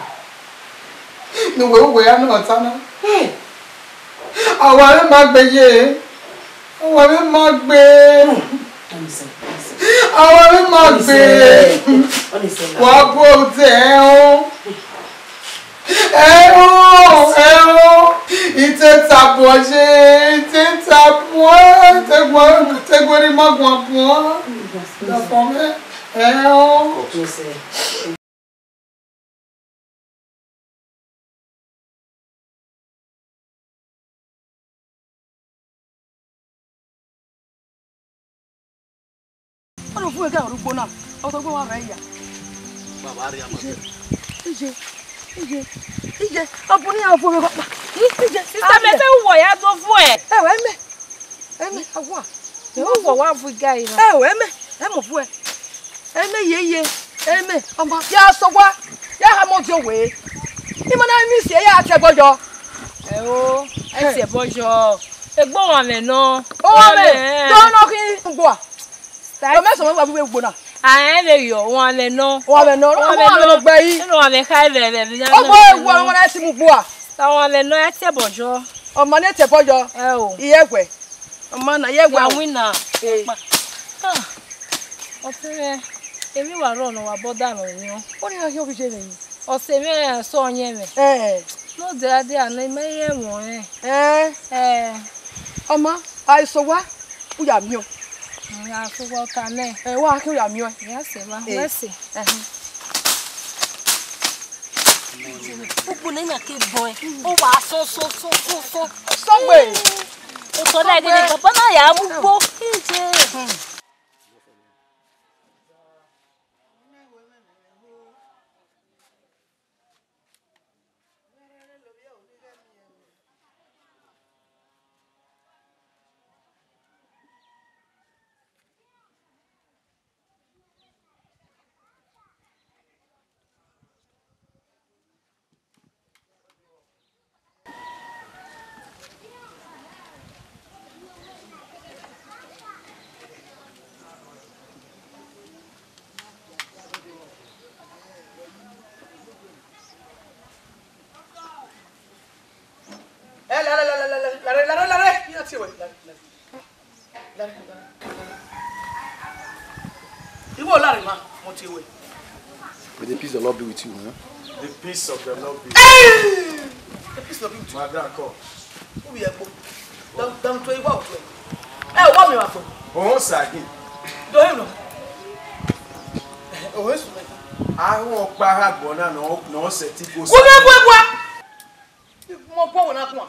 Ne uwẹ ru wẹ ya nọ ta na. Hey. Awa vbe ma gbe ye. Awa vbe ma gbe. Hmm. Ọnii sẹ, ọnii sẹ. Awa vbe ma gbe. Ọnii sẹ, ọnii sẹ. Wa bu odẹ o. Ẹro, ẹro, I te ta buọn ye, I te ta buọn, I te guan, I te guan ne ima guan buọn. Dọkọ mwẹ, ẹro. Ọnii ọ vuẹn gẹ ọre ugbo na, ọ tọ gbe wa rẹ ya. Baba, a rhie ama. Iye, iye, iye, iye, ọ bu ne iran vuẹn vbe ọkpa. Iye, sista, mẹ vbe uwọ ya do vuẹ. Ẹ wẹ mẹ, ẹ mẹ, a wa. Mẹ vbe uwọ wa vu igari na. Ẹ wẹ mẹ, ẹ mọ vuẹ. Ẹ mẹ ye ye, ẹ mẹ, ọmọ, ya sẹ owa, ya ha mọ di owe. Ima na miss ẹre, ya tie ẹbọ yọ. Ẹ o, ẹ tie ẹbọ yọ. Egbe ọmwa mwẹ nọ. Ọmwa mwẹ, ọmwa mwẹ. Dọ nọ khin ugbua. Dọ mẹ sẹ ọmwa gba vbe ugbo na. A rẹn vbe yọ, ọmwa mwẹ nọ. Ọmwa mwẹ nọ, ọmwa mwẹ nọ gbe yi. Ọmwa mwẹ kha vbe vbe vbe. Ọmọ ewu, ọmọ na si mu ugbua. Ọmwa mwẹ nọ, ẹ tie ẹbọ yọ. Ọmọ ne tie ẹbọ yọ. Ẹ o. Iye ẹguẹ. Ọma na ye wa winna. Eh. Ah, ọtẹn mwẹ, emwi wa rrọọ ne ọ wa bọda nọ wian. Ọ ni gha khian ovbi ye mwẹ yi. Ọse mwẹ sẹ ọyẹn mwẹ. Eh. Ne ọ dia dia ne imẹ ye ẹmwẹ ọnrẹn. Eh. Eh. Ọma, a i sẹ owa, u ya miẹn. Mm, a sẹ owa ọta nẹ. Eh, wa khian u ya miẹn. Ya sẹ wa, eh, wẹ sẹ. Ẹhẹn. Ukpo ne na ke bọẹn, ọ wa sọn, sọn, sọn, sọn, sọn. Sọgbe. Otọ na gele baba na ya mu ugbo. Ije. Lare, lare, lare, lare, lare, lare, lare, lare, lare. Lare, lare, lare. Iwẹ ọ lare ma, mo tie wẹ. May the peace of the Lord be with you, huh? The peace of the Lord be with you. Hey! The peace of the Lord be with you. Madam, come. Who be Ekpo? Down, down to Iwa Otu. Eh, what me want for? Oh, Sagi. Do him no. Oh, yes, man. Ahọn ọkpa ha gbọ na nọ, nọ sẹ ti go. Gua, gua, gua, gua. Mo kọ wẹ na kua.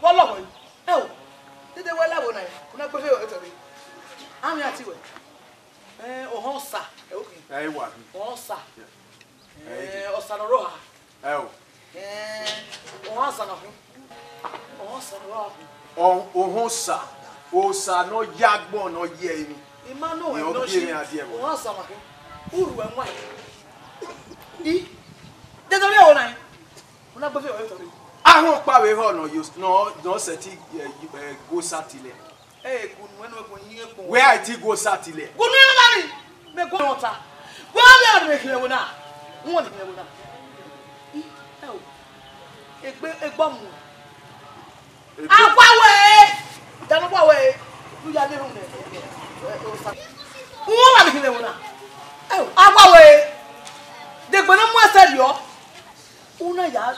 Vbọ lọghọ yi. Ẹ o. Dede wẹ la vbo na, u na gbe fe otọ rre. Amwẹ a ti wẹ. Eh, ohọn Osa. Ẹ, okay. Ẹ wa. Ohọn Osa. Eh, Osa ne ọ rre oha. Ẹ o. Eh, ohọn Osa ne ọ khin. Ohọn Osa ne ọ rre oha. Ọ, ohọn Osa. Osa ne ọ ya agbọn ne ọ ye emwi. I ma nọ wẹ ne ọ si. Ohọn Osa ne ọ khin. Urhu ẹwaẹn. I. Dede ọ rre ẹvbo na. U na gbe fe otọ rre. Ahọn ọkpa vbe họ nọ yo, nọ, nọ sẹtin, eh, eh, gu Osa tilẹ. Eh, gu nuẹn nọ, gu yin ekpo. Wẹ a i ti gu Osa tilẹ. Gu nuẹn nọ gha ni, mẹ gu ọta. Wẹ a vbe ọnii vbe khin ẹvbo na. Wẹ ọnii khin ẹvbo na. I, ẹ o. Egbe, egbe ọmọ. Egbe. A wa wẹ. Dama wa wẹ. U ya le rhunmwuda. Eh, Osa. Wẹ ọnii khin ẹvbo na. Ẹ o, a wa wẹ. Degbe ne mu ẹsẹ rriọ. Una ya,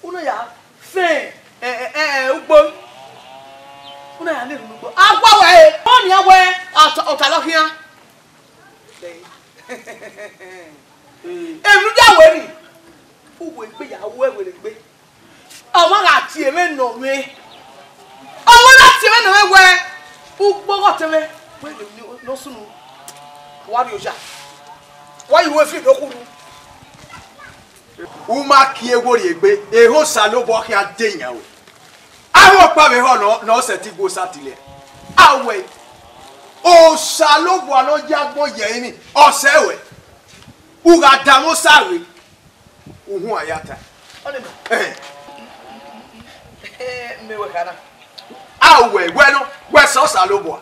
una ya fẹn, ẹ, ẹ, ẹ, ẹ, ugbo. Una ya na erhunmwu ugbo. A wa wẹ, ọni a wẹ, ọta, ọta lọ khian. Emwi ne u ya wẹ ni, uwẹ egbe ya wẹ wẹ egbe. Ọmwa gha tie mwẹ nọ mwẹ. Ọmwa na tie mwẹ nọ mwẹ wẹ, ugbo gha tie mwẹ. Wẹ ne ọ sunu, wa rrie oya. Wa ye uwu fi do khuru. U ma kie wo rrie egbe, ehe Osanobua khian de yan ruẹ. Avbe ọkpa vbe họ nọ, nọ sẹtin gu Osa tilẹ. A wẹ, Osanobua ne ọ ya agbọn ye ẹrinmwi, ọ sẹ ruẹ. U gha danmwẹ Osa rre, u huan ya ta. Ọnii ma. Ẹhẹn. Mẹ wẹ khana. A wẹ, wẹ nọ, wẹ sẹ Osanobua.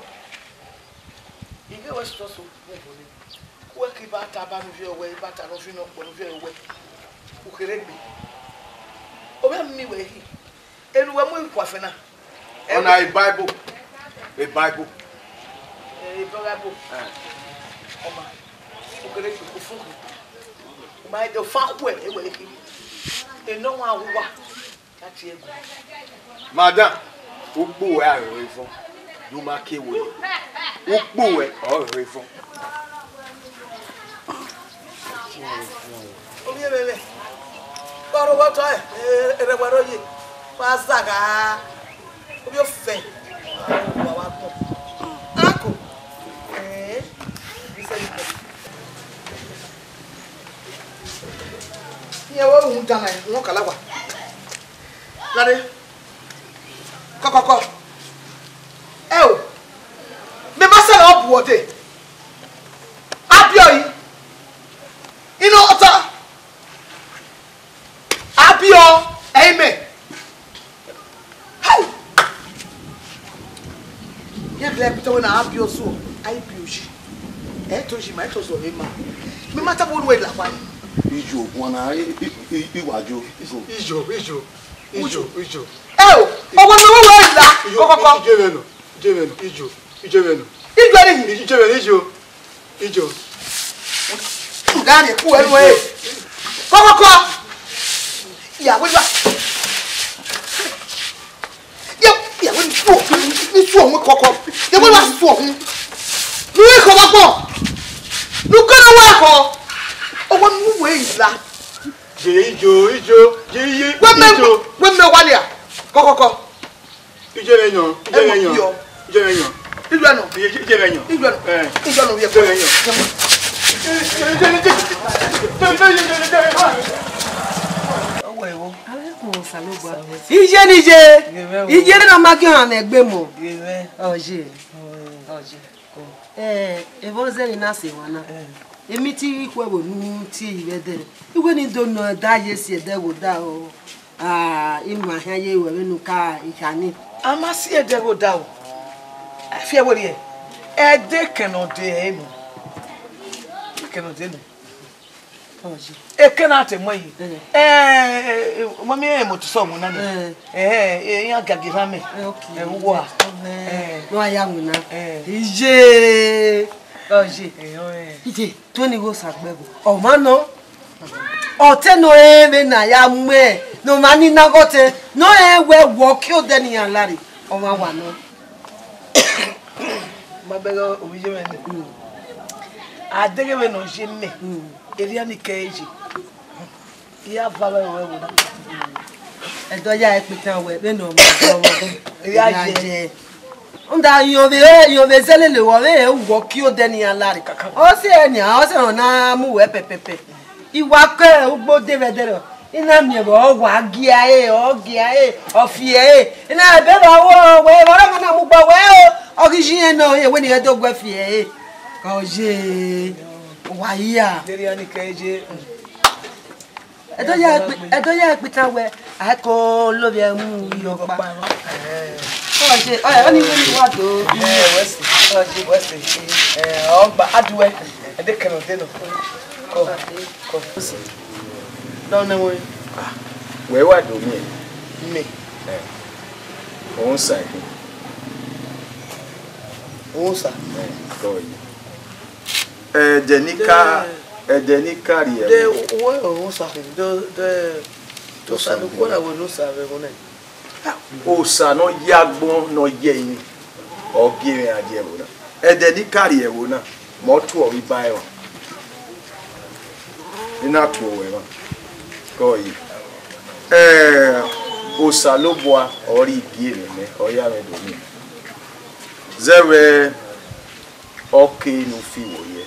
I ghe wẹ sọsọ, wẹ ke ibata ba ne u viọ wẹ, ibata ne ọ fi nọ kpọ ne u viọ wẹ, u kherhe gbe. Ovbi miẹn wẹ khin, enu wẹ mu ikuafẹn na. Ọna e Bible, e Bible. E Bible. Eh. Ọma, u kherhe gbe, u fun gbe. U ma do fa khuẹ, e wẹ khin. Enọ wan uwa. Madam, ukpu ruẹ a rhirhi vọn, de u ma ke wẹ. Ukpu ruẹ ọ rhirhi vọn. Ovbi mwẹ, vbe ọ rre otọ ẹre, erha uwa rre oye, wa zagha, ovbi ofẹn, wa wa gbọn. Ako, eh, isẹ ni kọ. Iran vbe rhunmwuda na, wọn kala wa. Lare. Kọkọkọ. Ẹ o. Mẹ ma sẹrẹ ọ bu ọdẹ. A biẹ ọre. Inọ ọta. A biẹ ọ, ẹ i mẹ. Hai! Ye gele ẹgbẹtẹ wẹ na a biẹ ọsuọ, a i biẹ oyi. Ẹ i to yi ma, ẹ i to zọ vbe ma. Mẹ ma tama unu ẹre la kpa. Ijo, wana, i, i, i, i wa jo, ijo. Ijo, ijo, ijo, ijo. Ẹ o, ọwọ ne uwẹ la, kọkọkọ. Ijo vbe nọ, ijo vbe nọ, ijo, ijo vbe nọ. Ijo ni. Ijo vbe nọ, ijo. Ijo. Gari ku ẹnu ẹ. Kọkọkọ. Ìyàwó ìwà. Ìyàwó ní sùn òun, ní sùn òun kọkọ. Ìyàwó ìwà sùn òun. Ní wọ́n kọ́ bá pọ̀. Ní kọ́ ló wá kọ́. Ọwọ́ nínú ìwé ìlà. Jẹ ijo, ijo, jẹ iye, wẹ́mẹ́, ijo. Wẹ́mẹ́ wálé à. Kọkọkọ. Ije vbe yan, ije vbe yan. Ije vbe yan. Ilu ẹnu. Ije, ije vbe yan. Ilu ẹnu. Eh. Ilu ẹnu yẹ. Ije vbe yan. Ọwọ ẹvbo. Alekun Osanobua. Iye ni iye. Iye ne a ma ghi ọnrẹn ne egbe mọ. Ọye. Ọye. Eh, evba zẹvbe na sẹ emwa na. Eh. Emi te I ghi khu ẹvbo ne u tie yi vbe ẹdẹ. Iwẹ ne I do nọ ẹdẹ ye si ẹdẹ vbe odaro. Ah, ima khian ye ruẹ vbene u ka ikha ni. A ma si ẹdẹ vbe odaro. A fi ẹvbo rrie. Ẹdẹ kẹn ne ọ de ẹre nọ. Kẹn ne ọ de nọ. Ọye. Eke na te mu yi. Eh. Eh, eh, eh, mo mi e mo tu so mo na ni. Eh. Eh, eh, iran gagi ra me. Eh, okay. Eh, uwa. Eh. Eh. No aya mu na. Eh. Iye. Ọye. Eh, oh, eh. Ije, tu ni go sa gbe go. Ọ ma nọ. Ọ te nọ e vbe na ya mu ẹ. No ma ni na go te. No e wẹ wọ ki odẹ ni ya lare. Ọ ma wa nọ. Ma bẹghe ovbi iye mwẹ nẹ. Mm. A deghẹ vbene ọ ye mẹ, mm, erriọ ni kẹ ye. I ya va vbe ẹvbo na. Ẹdẹ ọ ya ẹkpitan wẹ, vbene ọ ma dọmọ. I ya ye. Rhunmwuda irẹn vbe, irẹn vbe zẹ lele wẹ, ọ vbe ru wẹ ki odẹ ne iran lare. Ọ sẹ nian, ọ sẹ ne ọ na mu wẹ pẹpẹpẹ. I wa ke ugbo de vbe ẹdẹrriọ, I na miẹn vbe ọ wa gia ẹre, ọ gia ẹre, ọ fi ẹre. I na ebe vbe ọ wẹ, ọmwa na mu gbe wẹ o, ọ ghi yi ẹn nọ, rẹn wẹ ne irẹn do guẹ fi ẹre. Ọ ye, wa hia. Deghẹ iran ni kẹ ye. Ẹdẹ ọ ya ẹkpi-, ẹdẹ ọ ya ẹkpitan wẹ, a ko lovbiẹ mu iyọ ọkpa. Ọ ye, ọ ye, ọni wẹ ni wa do. Ẹ, wẹ sẹ. Ọ ye. Wẹ sẹ. Ẹ, ọgba, aduẹ. Ẹdẹ kẹmẹ ọdẹ nọ. Kọ. Kọ. Dọ nẹ wẹ. Ah, wẹ wa do miẹn. Mẹ. Ẹ. Osa ẹkhin. Osa. Ẹ, kọ yi. Ẹdẹ ni ka, ẹdẹ ni ka rrie de ẹvbo. Uwẹ ọrọre osa khin, de, de, osa ne uwẹ na wẹ ne osa vbe ẹvbo na. Osa ne ọ ye agbọn, ne ọ ye ẹrinmwi, ọ gie mwẹ a die ẹvbo na. Ẹdẹ ni ka rrie ẹvbo na, mẹ ọ tuẹ ọre iba ẹmwẹ. I na tuẹ ọre ẹmwẹ. Kọ yi. Ẹ, Osanobua ọre I gie mwẹ nẹ, ọ ya mwẹ do miẹn. Zẹvbe ọke ne u fi vbo ye,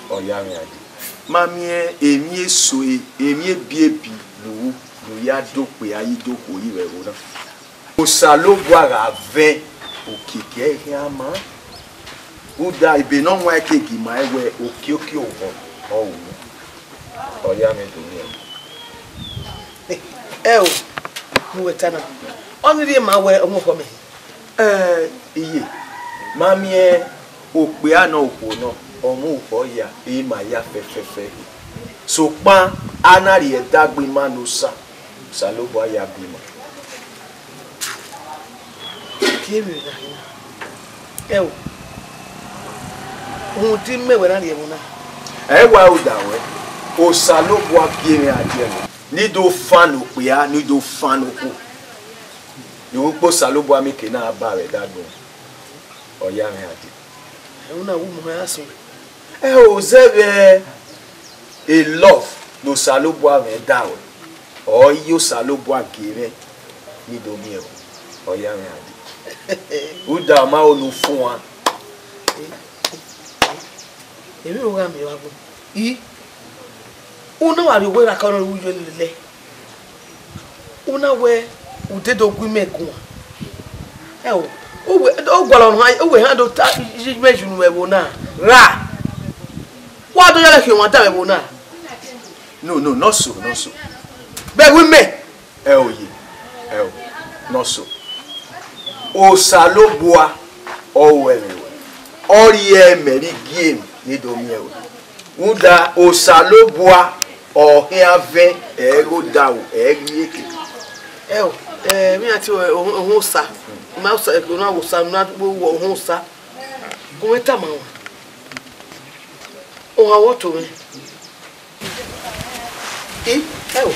ọ ya mwẹ a die. Ma miẹn emwi eso, emwi ebiebi ne u, ne u ya do kpia ye do khuo yi vbe ẹvbo na. Osanobua gha vẹn okiekie ẹre khian maa. Rhunmwuda ebe ne ọ wan ke gi ma wẹ okiokie ohọ ọ ru. Ọ ya mwẹ do miẹn. Ẹ o, ne uwẹ ta na, ọnii rhie ma wẹ ọmọ ọkhọ mẹ. Ẹ, iye, ma miẹn okpia nọ okhuo nọ, ọ mwẹ okhuo ya, ima ya fẹfẹfẹ. Sokpan a na rhie ẹdẹ gbe ima ne osa, Osanobua ya gbe ima. Gie mwẹ na hin. Ẹ o, rhunmwuda imẹ wẹ na rhie ẹvbo na. Ẹ wa ru da wẹ, Osanobua gie mwẹ a die ẹvbo. Ne I do fan okpia, ne I do fan okhuo. Ivbi ukpo Osanobua mieke na ba vbe ẹdẹ agbọn, ọ ya mwẹ a die. Ẹvbo na wu mu hẹ ason. Ẹ o, zẹvbe e love ne Osanobua mwẹ da ruẹ, ọ i ye Osanobua gie mwẹ ne I do miẹn ruẹ, ọ ya mwẹ a die. Rhunmwuda ọ ma ho ne u fuan. Emwi ne u gha miẹn vbe agbọn. I, u na wa rhie owa erha kẹ ọnọre u ye lele. U na wẹ u dedo gu imẹ guan. Ẹ o, u wẹ, u gualọ ne u wẹ hia do ta imẹ ye unu vbe ẹvbo na. Ra, wa do ya vbe khian ọmwa da vbe ẹvbo na. No, no, not so, not so. Vbe ẹvbo imẹ. Ẹ o ye, ẹ o, not so. Osanobua ọ ru ẹmwẹ ruẹ, ọ rhie ẹmwẹ rhie gie mwẹ ne I do miẹn ruẹ. Rhunmwuda Osanobua ọ khian vẹn, ẹ i ghe odaro, ẹ i ghe iyeke. Ẹ o, ẹ, vbe iran tie ohẹn, ohẹn osa, ma osa, ẹ, na wẹ osa, na wẹ ohẹn osa. Gu mwẹ tama ruẹ, ohan wẹ ọ to mwẹ. I, ẹ o,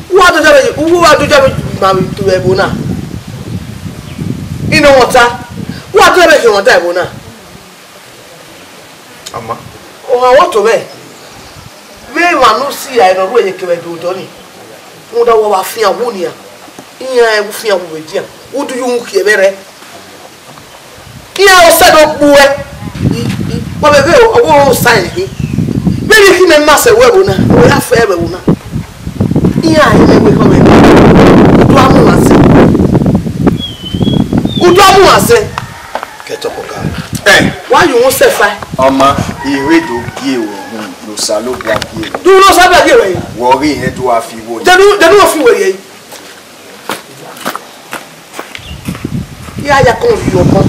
u wa do ya vbe, u wa do ya vbe ma vbe tu vbe ẹvbo na. I nọ mwẹ ọta, u wa do ya vbe khian ọmwa da ẹvbo na. Ama. Ohan wẹ ọ to mwẹ, vbe emwa ne u si rae ne ọ ru ẹre kevbe ẹdẹ odọ ni, rhunmwuda wa wa fian wu nian, iran fian wu vbe edian, u do ye uhunmwu khiẹ vbe ẹrẹ. Iran ọsẹ do gbuẹ, wa vbe vbe ọghe osa ẹre khin. Vbene I khin mẹ ma sẹ ẹvbo na, ọ ya fẹ vbe ẹvbo na. Iran ẹre wẹ khọ mwẹ, u do a mu mwa sẹ. U do a mu mwa sẹ. Kẹtọ kọka. Ẹ. Wa ye uhunmwu sẹ fa. Ọma, I re do gie ruẹ uhunmwu ne Osanobua gie ruẹ. Do ne Osanobua gie ruẹ. Wẹ ọghe irẹn do a fi wo. Dẹnu, dẹnu ọ fi wo ye. I ya ya kọn rhie ọmọ.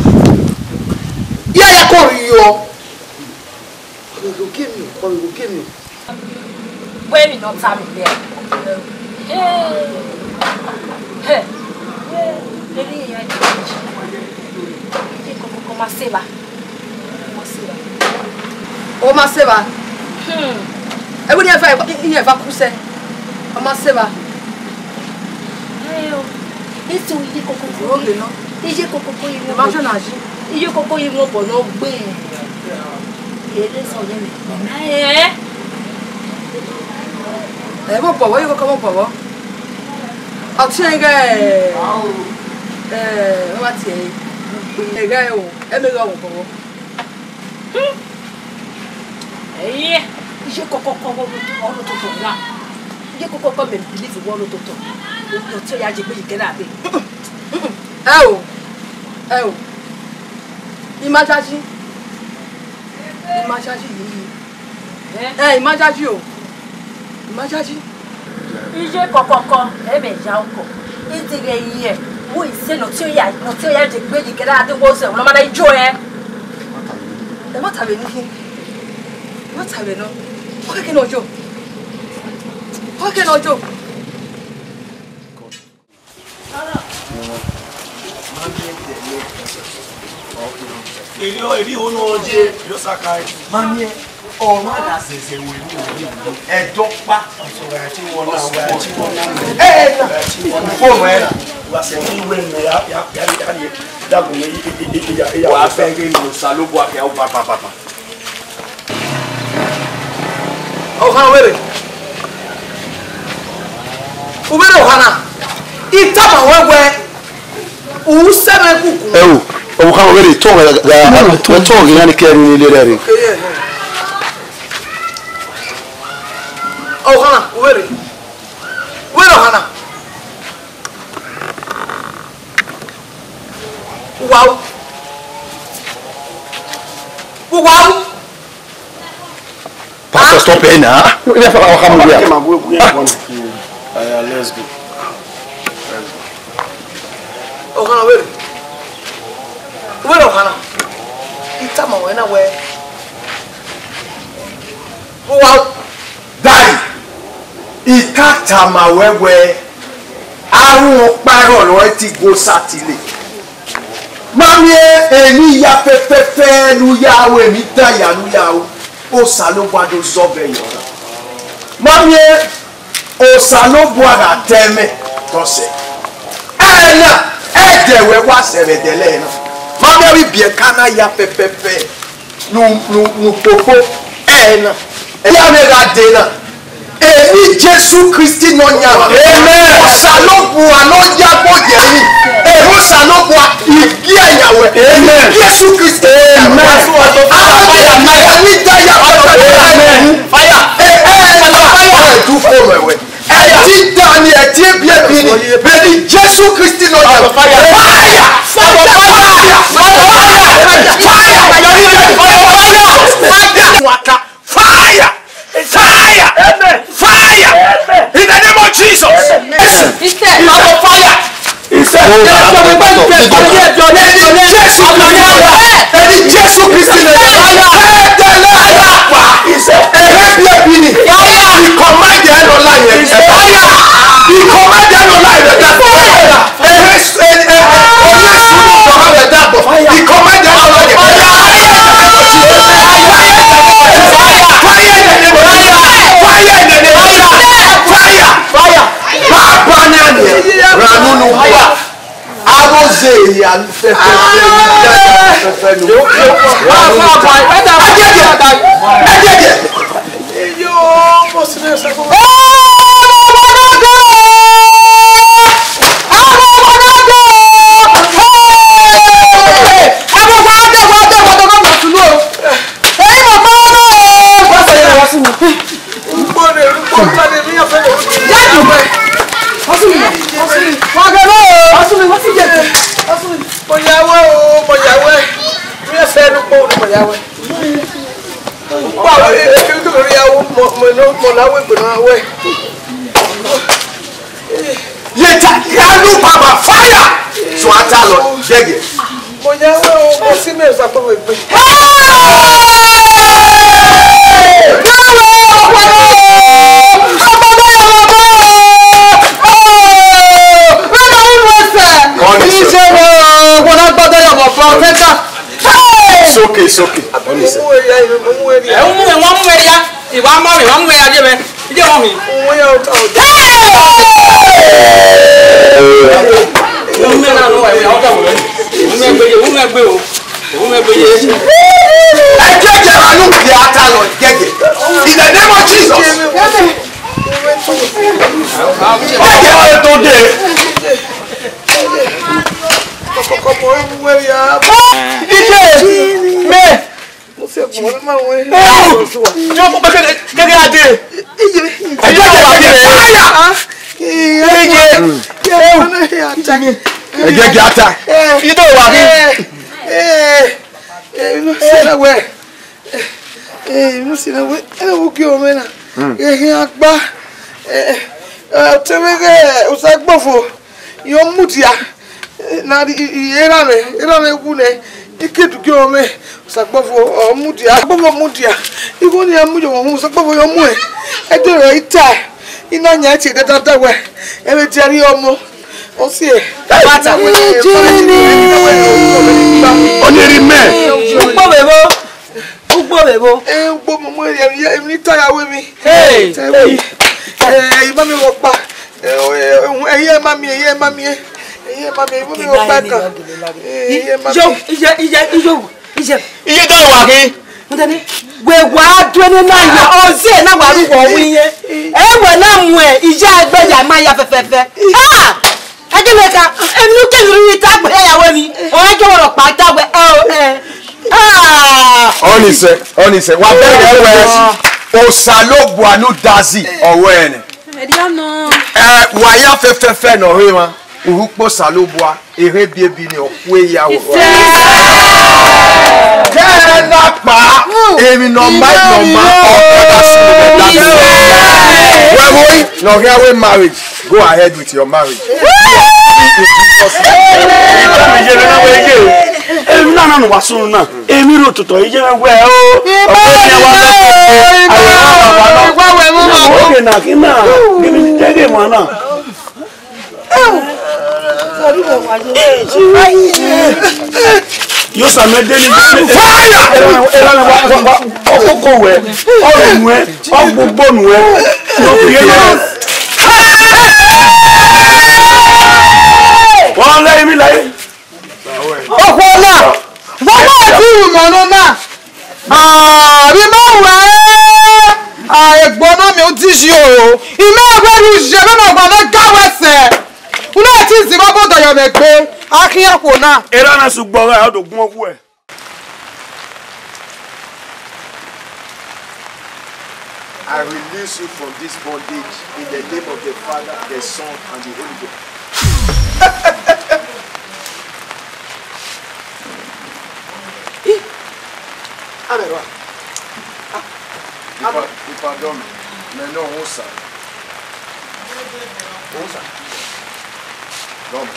I ya ya kọn rhie ọ. Ọ vbe ghe ogie miẹn, ọ vbe ghe ogie miẹn. Wẹ emwi ne ọ tama mwẹ. Hey. Hey. Erriọ iran ye, iye kọkọkọ ma sẹ evba. Ma sẹ evba. Ọ ma sẹ evba. Hmm. Ẹvbo ne iran eva, iran eva ku sẹ. Ọ ma sẹ evba. Ayo. Ito iye kọkọkọ. Oge nọ. Iye kọkọkọ iye. Imagine na ji. Iye kọkọkọ iye obọ ne ọ gbe. Ere sọ yẹn mẹ. Ẹ. Ẹ, vbe obọ vbọ, iye kọkọkọ vbe obọ vbọ. Ọ tie ẹre ighẹ, ẹ, ọ wa tie ẹre. Ẹghẹ o, ẹ mẹ gha vbe obọ vbọ. Ẹyẹ, iye kọkọkọ vbe ọ rre ototọ wa. Iye kọkọkọ mẹ believe wẹ ọ rre ototọ. Ọ tie ya je egbe yi kẹrẹ abe. Ẹ o, ẹ o. I ma yayi. I ma yayi yi. Ẹ, I ma yayi o. I ma yayi. Iye kọkọkọ, ẹ mẹ ya ọkọ. I ti ghẹ yi ẹre, wo ise ne ọ tie ya, ne ọ tie ya je egbe yi kẹrẹ abe wo sẹ, wẹ ma na ijo ẹre. Ẹ ma ta vbe ne khin. Ẹ ma ta vbe nọ. Ọ kẹkẹ ne ọ yo. Ọ kẹkẹ ne ọ yo. Erriọ, erriọ, ono je, erriọ saka. Ma miẹn, ọ ma da zẹzẹ wẹ ni, ẹdọ kpa. Ẹ, ẹ, na. Fo mẹ. Wa sẹ ni wẹ mẹ ya, ya, ya, ya, ya, dagun mẹ, ya, ya, ya, ya. Wa fẹ ghe ne Osanobua kẹ, ọ ba, ba, ba, ba. Ọkhan vberriọ. U vberriọ ọkhan na. I tama ruẹ wẹẹ, u sẹ mwẹ kuku. Ẹ o, ọkhan vberriọ, tọ gha, gha, tọ gha iran ni kẹ ni lele ẹre. Ọkhan na, u vberriọ. U vberriọ ọkhan na. Wow. Wow. Pastor, stop here now. Let's go. Ọkhan na vberriọ. Vberriọ ọkhan na. I tama ruẹ na wẹẹ, wow. Daddy, I ka tama ruẹ wẹẹ, arhunmwu ọkpa ẹrọ ọre ọ ti go Saturday. Ma miẹn emwi hia fẹfẹfẹ ne u ya ru, emwi dan hia ne u ya ru, Osanobua do zọvbe yọ na. Ma miẹn Osanobua gha ta ẹmwẹ, te ọ sẹ. Ẹna, ẹdẹ wẹ wa sẹ vbe ẹdẹlẹ na. Ma miẹn avbe ibiẹka na hia fẹfẹfẹ. Nu, nu, nu kpokpo, ẹ na. Ẹ ya mwẹ gha dee na. Emwi Jesu Kristi Nọyaẹnmwa. Amen. Osanobua ne ọ ya gbe ogie emwi. Emwi Osanobua, I gie yan wẹ. Amen. Jesu Kristi. Amen. Amen. Amen. Fire. Amen. Fire. Fire. Fire. Fire. Ẹ ti da ni, ẹ ti ebiebi ni, vbe eni Jesu Kristi Nọyaẹnmwa. Fire! Fire! Fire! Fire! Fire! Fire! Fire! Fire! Fire! Amen. Fire! Amen. In the name of Jesus. Amen. Fire! He said, Jesu Kristi nẹ, ẹdẹlẹ ẹdẹ akpa. He said, ẹhẹ bi ẹbi ni. He command the end of life. He command the end of life. Ẹhẹ, ẹhẹ, ẹhẹ, ẹhẹ, He command the end of life. Fire in the name of Jesus. Fire in the name of Jesus. Fire. Fire. Baba nani. Ranunu. Fire. Aro ze ya fẹfẹfẹ ni, ya fẹfẹfẹ ni. Ẹjẹjẹ, ẹjẹjẹ. Iyo, mo sì lè sọ fún. Mo yàwó o, mo yàwó. Mi ò fẹ́ ló pọ̀ ní mo yàwó. Mo pa àwọn èkejì tó lórí yàwó, mo, mo, mo, mo láwé pẹ̀lú àwẹ̀. Ye ta, ya lu baba fire. So ata lọ, jẹgẹ. Mo yàwó o, mo sì mi ò sọ pé mo gbé. Hey! Báwo, ọ̀pọ̀lọpọ̀ Wa mu ya je mẹ. Iye wọn mi. Owó yẹn ó ta ọjọ́. Owó mẹ na nọ wa, owó ta wọ. Owó mẹ gbe, owó mẹ gbe o. Owó mẹ gbe ye. Ẹ jẹ́ jẹ́ ra nù kí a ta lọ jẹ́jẹ́. In the name of Jesus. Ẹ jẹ́ wa tó dé. Kọkọkọ mọ ewu wẹ ya. Iye mẹ. Mo se mọ ma wẹ. Jọ mo kẹkẹ kẹkẹ ade. Iye. Ẹ jẹ́ wa dé. Iye. Ẹ jẹ́ kí a ta. Iye tó wà kí. Ẹ, ẹ, inú sí na wẹ. Ẹ, inú sí na wẹ. Ẹ, wo kí o mẹ na. Ẹ, ẹ, agba. Ẹ, ẹ, ọtẹn mẹ gẹ, Osagbọvo. Yọ mudia. Na, i, i, i, erha mwẹ, erha mwẹ wu nẹ. I ke du kí o mẹ. Osagbọvo, ọ mudia. Osagbọvo mudia. Igho ni a mu yọ wọn, Osagbọvo yọ mu ẹ. Ẹ dẹ rẹ ita. I na yan ẹtin dada da wẹ. Ẹ vbe dia rhie ọmọ. Ọ si ẹ. Bata wẹ. Ọ ni ri mẹ. Ugbo vbe vbo? Ugbo vbe vbo? Eh, ugbo momo, eh, eh, emwi ni ta ya wẹ mi. Hey! Ta ya wẹ mi. Eh, ima mi vbe ọkpa. Eh, eh, eh, ẹyẹ ma mi, ẹyẹ ma mi, eh. Ẹyẹ ma mi, ima mi vbe ọkpa kan. Eh, ẹyẹ ma mi. Yo, iye, iye, iye, iye. Iye do wa ghi. Mutani, wẹ wa do ne na ya, ọzẹ na wa ru wọ wi ye. E wẹ na mu ẹ, iye egbe ya ma ya fẹfẹfẹ. Ah! Ẹgẹnẹ ka, emwi ne u kele rhirhi ta gbe ya wẹ ni, ọ ghi wẹ ọkpa ta wẹ, ọ, ẹ. Ah! Ọnise, ọnise, wa bẹghe wẹ, Osanobua ne u dazi, ọ wẹ nẹ. Ẹdia nọ. Ẹ, wa ya fẹfẹfẹ ne ọ rre emwa, urhukpẹ Osanobua, erha ebiebi ni ọ kue ya wẹ. Isẹ! Kẹ na kpa, emwi ne ọ ma, emwi ne ọ ma, ọ kẹ na sunu vbe da. Wẹ vbo ne ọ khian wẹ marriage, go ahead with your marriage. Emwi na na ne uwa sunu na, emwi rre ototọ, iye mwẹ wẹ o. Ọgbẹni wa lọ, awa wa wa na. Oge na khin na, give me the day one na. Yo, Samẹ de ni. Fire! Erha ne wa, wa, wa, ọkoko wẹ, ọrọ nuẹ, ọgbogbo nuẹ, no fi ye nuẹ. Wọn lẹ imi la ye. Okhuo na, vbọzẹ ọ ti ru mẹ nọ na? Ah, vbe ima wẹ, ah, egbe nọ miẹn uti yi o. Ima wẹ ru ye vbene ọgua mwẹ ga wẹ sẹ. Unu ti zighe obodọ yọ mwẹ egbe, a khian okhuo na. Erha na sẹ ugbọ gha, ọ do gbọn khuẹ. I release you from this bondage in the name of the Father, the Son, and the Holy Ghost. Amẹn wa. Ipa, ipa dọmẹ, mẹ ne ọ họn osa. Osa. Dọmẹ.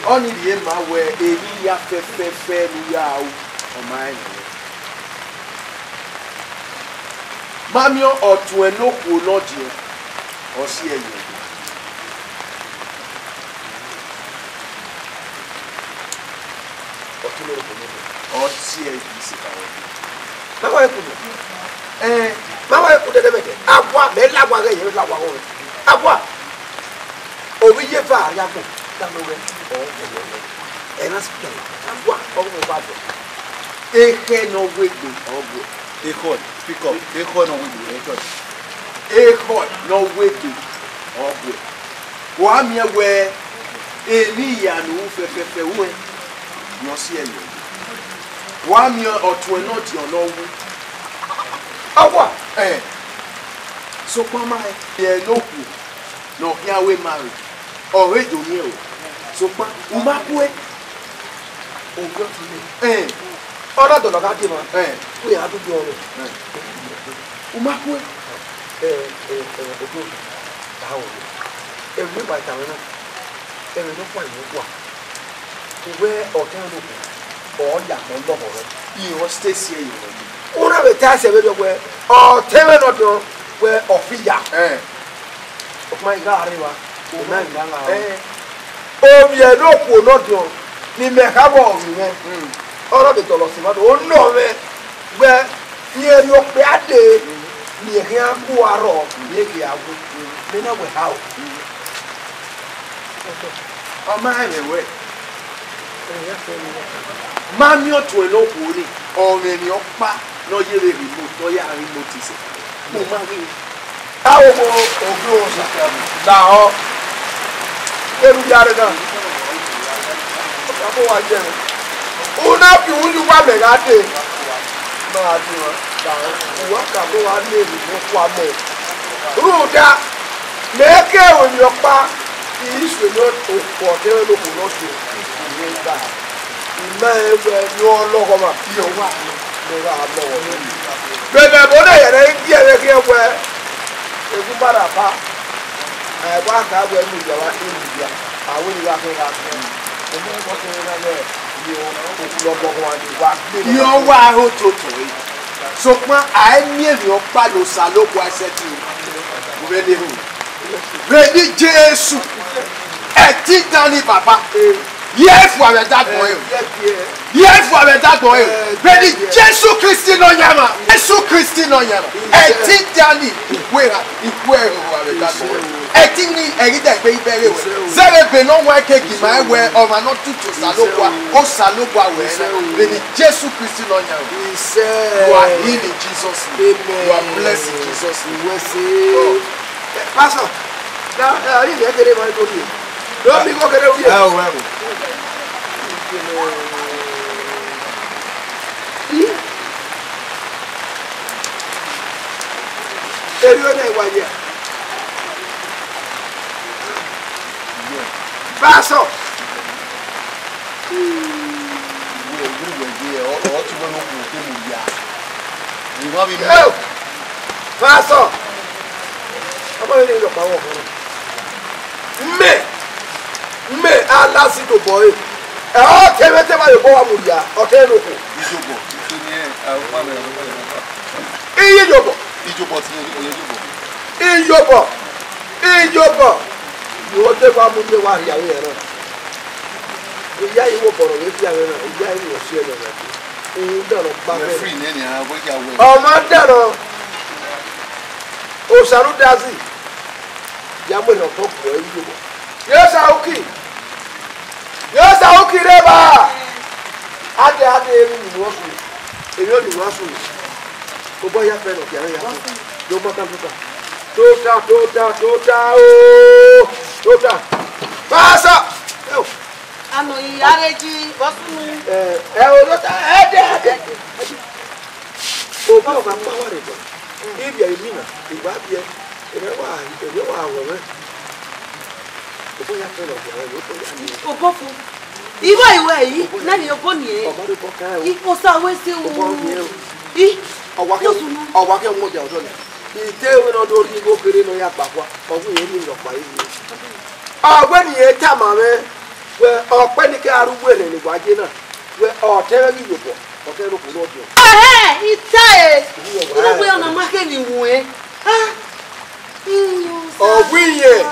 Ọnii rhie ma wẹ emwi hia fẹfẹfẹ ne u ya ru, ọ ma rẹn nẹ. Ma miẹn ọtuẹn ne okhuo ne ọ diọn, ọ si ẹe ye. Ọ tama ẹre okhuo ne ọ diọn, ọ si ẹe ye isi ka wẹ. Ma wa ku nẹ. Ẹn, ma wa ku nẹ, ẹdẹmẹdẹ. Awa, mẹ la wa ghẹ, yẹ la wa ghẹ. Awa. Ovbi iye eva a ya agbọn, da nọ wẹ, ọ wẹ, ọ wẹ. Ẹ na sẹ, awa, ọ wẹ, ọ wẹ. Ekhọe ne ọ wegbe, ọ wẹ. Ekhọe, speak up. Ekhọe ne ọ wegbe, ekhọe. Ekhọe ne ọ wegbe, ọ wẹ. Wa miẹn wẹ, emwi hia ne u ru fẹfẹfẹ ruẹn, ne ọ si ẹe ye. Wa miẹn ọtuẹn ne ọ diọn ne ọ wu. Awa, ẹn. Sokpan ma rẹn, rẹn ne okhuo ne ọ khian wẹ marry, ọ rre do miẹn o. Sokpan, u ma kue. Ovbi ọtẹn mwẹ. Ẹn. Ọ na dọlọ gha dee emwa. Ẹn. Wẹ a do gbe ọmwẹ. Ẹn. U ma kue. Ẹ, ẹ, ẹ, Odo, ta o. Ẹmwẹ ne wa tama mwẹ na. Ẹmwẹ ne ọ khuan, ẹmwẹ ne ọ khuan. Uwẹ ọtẹn mwẹ nokhuo, ọ ya agbọn lọghọ rẹ. Irẹn ọ sẹ si ẹe ye. U na vbe ta ẹsẹ vberriọ wẹ, ọtẹn mwẹ ne ọ diọn wẹ ọ fi ya. Ẹn. Ọkpa i gha rre evba, ọ ma i gha gha. Ẹn. Ovbi ẹre ne okhuo ne ọ diọn, ne imẹ kha vbe ọ ghi mwẹ. Mm. Ọ na vbe dọlọ sẹ emwa do, ọ nọ mwẹ wẹ, rẹn rhie okpia dee. Mm. Mẹ khian gu arrọọ, mẹ khian gu, mẹ na wẹ hao. Ọ ma rẹn mwẹ wẹ, ma miẹn ọtuẹn ne okhuo ni, ọ mwẹ emwi ọkpa ne ọ ye vbe remote, ne ọ ya remote sẹ, u ma ghi. Aro mo, ogbe osa, lahọ, kevbe u ya rre na, ọ ka bọ wa jẹ mwẹ. U na fi uhunmwu uwa mẹ gha dee. Ma dee, lahọ, uwa ka bọ wa miẹn emwi ne ọ kua mẹ. Rhunmwuda, mẹ ke ru emwi ọkpa, I i suẹn ne okhuo ọtẹn mwẹ ne okhuo ne ọ tuẹ, I i gba. I ma rẹn wẹ ne ọ lọghọ ọmwa, mẹ gha lọghọ. Vbe ẹmwẹ ẹvbo na yẹrẹ I gie ẹmwẹ khian wẹ, Egunbarapa, a i wa kha wẹ ne uya vbe, ne uya, a wẹ ne I gha khin gha khin. Ẹmwẹ ọtẹn mwẹ na wẹ, ye okhuo ne ọ gbọghọ ọmwa ne I wa gbe. Iran wa ho toto ẹre. Sokpan a i miẹn emwi ọkpa ne Osanobua sẹtin vbe ne erhunmwu. Vbe ne Jesu, ẹtin dan ni Baba, ye fua vbe ẹdagbọn ẹre. Ye fua vbe ẹdagbọn ẹre. Vbe ne Jesu Kristi Nọyaẹnmwa, Jesu Kristi Nọyaẹnmwa, ẹtin dan ni, I wẹ ra, I wẹ ẹre fua vbe ẹdagbọn ẹre. Ẹtin ni ẹghi dẹ gbe ibe ẹre wẹ. Zẹvbe ebe ne ọ wan ke gi ma wẹ ọmwa ne ọ tutu Osanobua, Osanobua wẹ na. Vbe ne Jesu Kristi Nọyaẹnmwa. You are healed in Jesus' name. You are blessed in Jesus' name. Pastor, na, eh, I ghi kere emwa ni to rhie. Do mi gho kere rhie. Ẹ o, ẹ o. Erriọ na wa ye. Pastor. Wẹ, wẹ, wẹ, wẹ, ọ, ọ ti wẹ ne okhuo te mu ya. Emwa vbe mu. Eo! Pastor! Ọmọ rẹ rọkpa wọ ọkhọ. Mẹ, mẹ, a la si tobọ ẹre. Ẹ, ọ te mwẹ te wa ye obọ wa mu ya, ọ te ne okhuo. Iyobọ, iye ne ẹ, a, ọmọ mẹ, ọmọ mẹ. Iye iyobọ. Iyobọ ti yẹ, iyobọ. Iyobọ, iyobọ. Ọ te wa mu ye wa rhia vbe ẹre na. Iya yi wo bọrọ vbe fia vbe na, iya yi wo si ẹre na. Uhunmwu danọ gba Wẹ vbe. Free nẹ nian, wẹ ya wẹ. Ọ ma danọ. Osarudazi, ya mu ehe ọtọ guẹ iyobọ. Ye Osaruki, ye Osaruki rre evba. Adẹ, adẹ, emwi ni wọ sunu, emwi ni wọ sunu. Obọ ya fẹ nọ, ọkia ya sunu. Yo, mọta tota. Tota, tota, tota, o. Tota. Pasa. Eo. Anọ yi, a rre ji vbe ọ sunu. Ẹ, ẹ, o, tota, ẹdẹ, ẹdẹ, ẹdẹ. Obọ ọmwa kpa wa rre bọ. Ivbi ẹre mina, I wa biẹ, emwi wa, emwi wa wọ mwẹ. Obọ ya fẹ nọ, obọ ya ni. Obọ fo. Iwẹ, iwẹ yi, na ni obọ ni ẹ. Ọmọ rẹ obọ kan o. I, Osa wẹ sẹ o. Obọ ni ẹ o. I, Ọwa kẹ, Osu nu. Ọwa kẹ wọn dia ọdọ nẹ. I te wẹ ne ọ do rhie igho kherhe ne ọ ya gba kua, ọ wẹ irẹn ni rhọkpa ye. Ọ wẹ ne irẹn tama mwẹ wẹ ọkpẹ ni ke a ru uwu ẹnẹ ne wa ye na, wẹ ọtẹn mwẹ ghi ye obọ, ọtẹn mwẹ okhuo ne ọ biẹ. Ẹhẹn, I ta ẹre. Unu wẹ ọna ma khe ni mu ẹn. Ah, Ọ wẹ irẹn,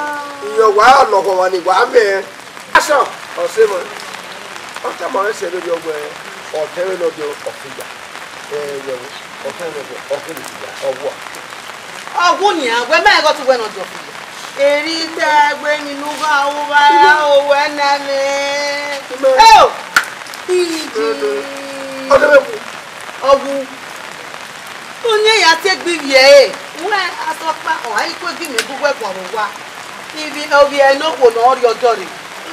irẹn wa lọghọ ọmwa ni wa mẹ. Action! Ọ sẹ mwẹ. Ọ tama mwẹ sẹ vberriọ wẹ ọtẹn mwẹ ne ọ biẹ ọ khin ya. Ẹ, wẹ wo, ọtẹn mwẹ ne ọ biẹ ọ khin ya, ọ wua. Ọ wu nian, wẹ ma rẹn ghe ọtẹn wẹ ne ọ biẹ ọ khin ya. Erriọ te wẹ emwi ne u gha ru vbe aro wẹ nẹ mwẹ. Eo! Iji. Ọtẹn mwẹ wu. Ọ wu. Ọni ya te gbe ivbi ẹre, wẹ Asọkpa, ọ gha i ku egi mẹ gu wẹ guan vbe owa. Ivbi ovbi ẹre ne okhuo ne ọ rrie ọjọ rre.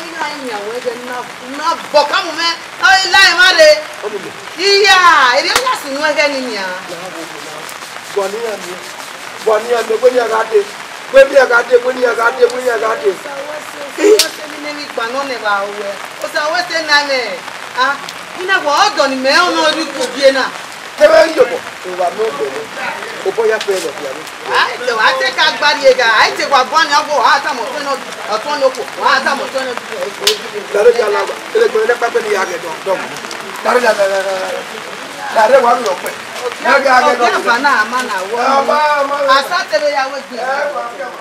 I gha yan wẹ ẹghẹ na, na bọ ọka mu mwẹ, ọ i la emwa rre. Iya, erriọ ya sunu ẹghẹ ni nian. Guan iran miẹn, guan iran miẹn, wẹ ne iran gha dee, wẹ ne iran gha dee, wẹ ne iran gha dee, wẹ ne iran gha dee. Osa wẹ sẹ, osa wẹ sẹ, emwi ne emwi gba nọ nẹ vbe aro wẹ. Osa wẹ sẹ na mwẹ. Ah, I na wa ọdọ ni mẹ ọnọ rhie uko gie na. Te vbe ghi ye obọ, wa miẹn ugbẹn nẹ, obọ ya fẹ ẹre ọ khian nẹ. Wa te, wa te ka gba rrie gha, a i te wa guan ni ọgbo, wa tama ọtuẹn nọ, ọtuẹn nọ okhuo, wa tama ọtuẹn nọ. Lare ya la wa, ele gbẹn ne kpakpe ni ya ghe dọ, dọ. Lare ya la, la, la, la, la. Lare wa mi ọkpẹ. Ne gha ghe dọ. Ọkpẹ ava na, ama na wọ. Ama, ama, ama. Asa te vbe ya wẹ gbe. Ẹ, wa fi ama.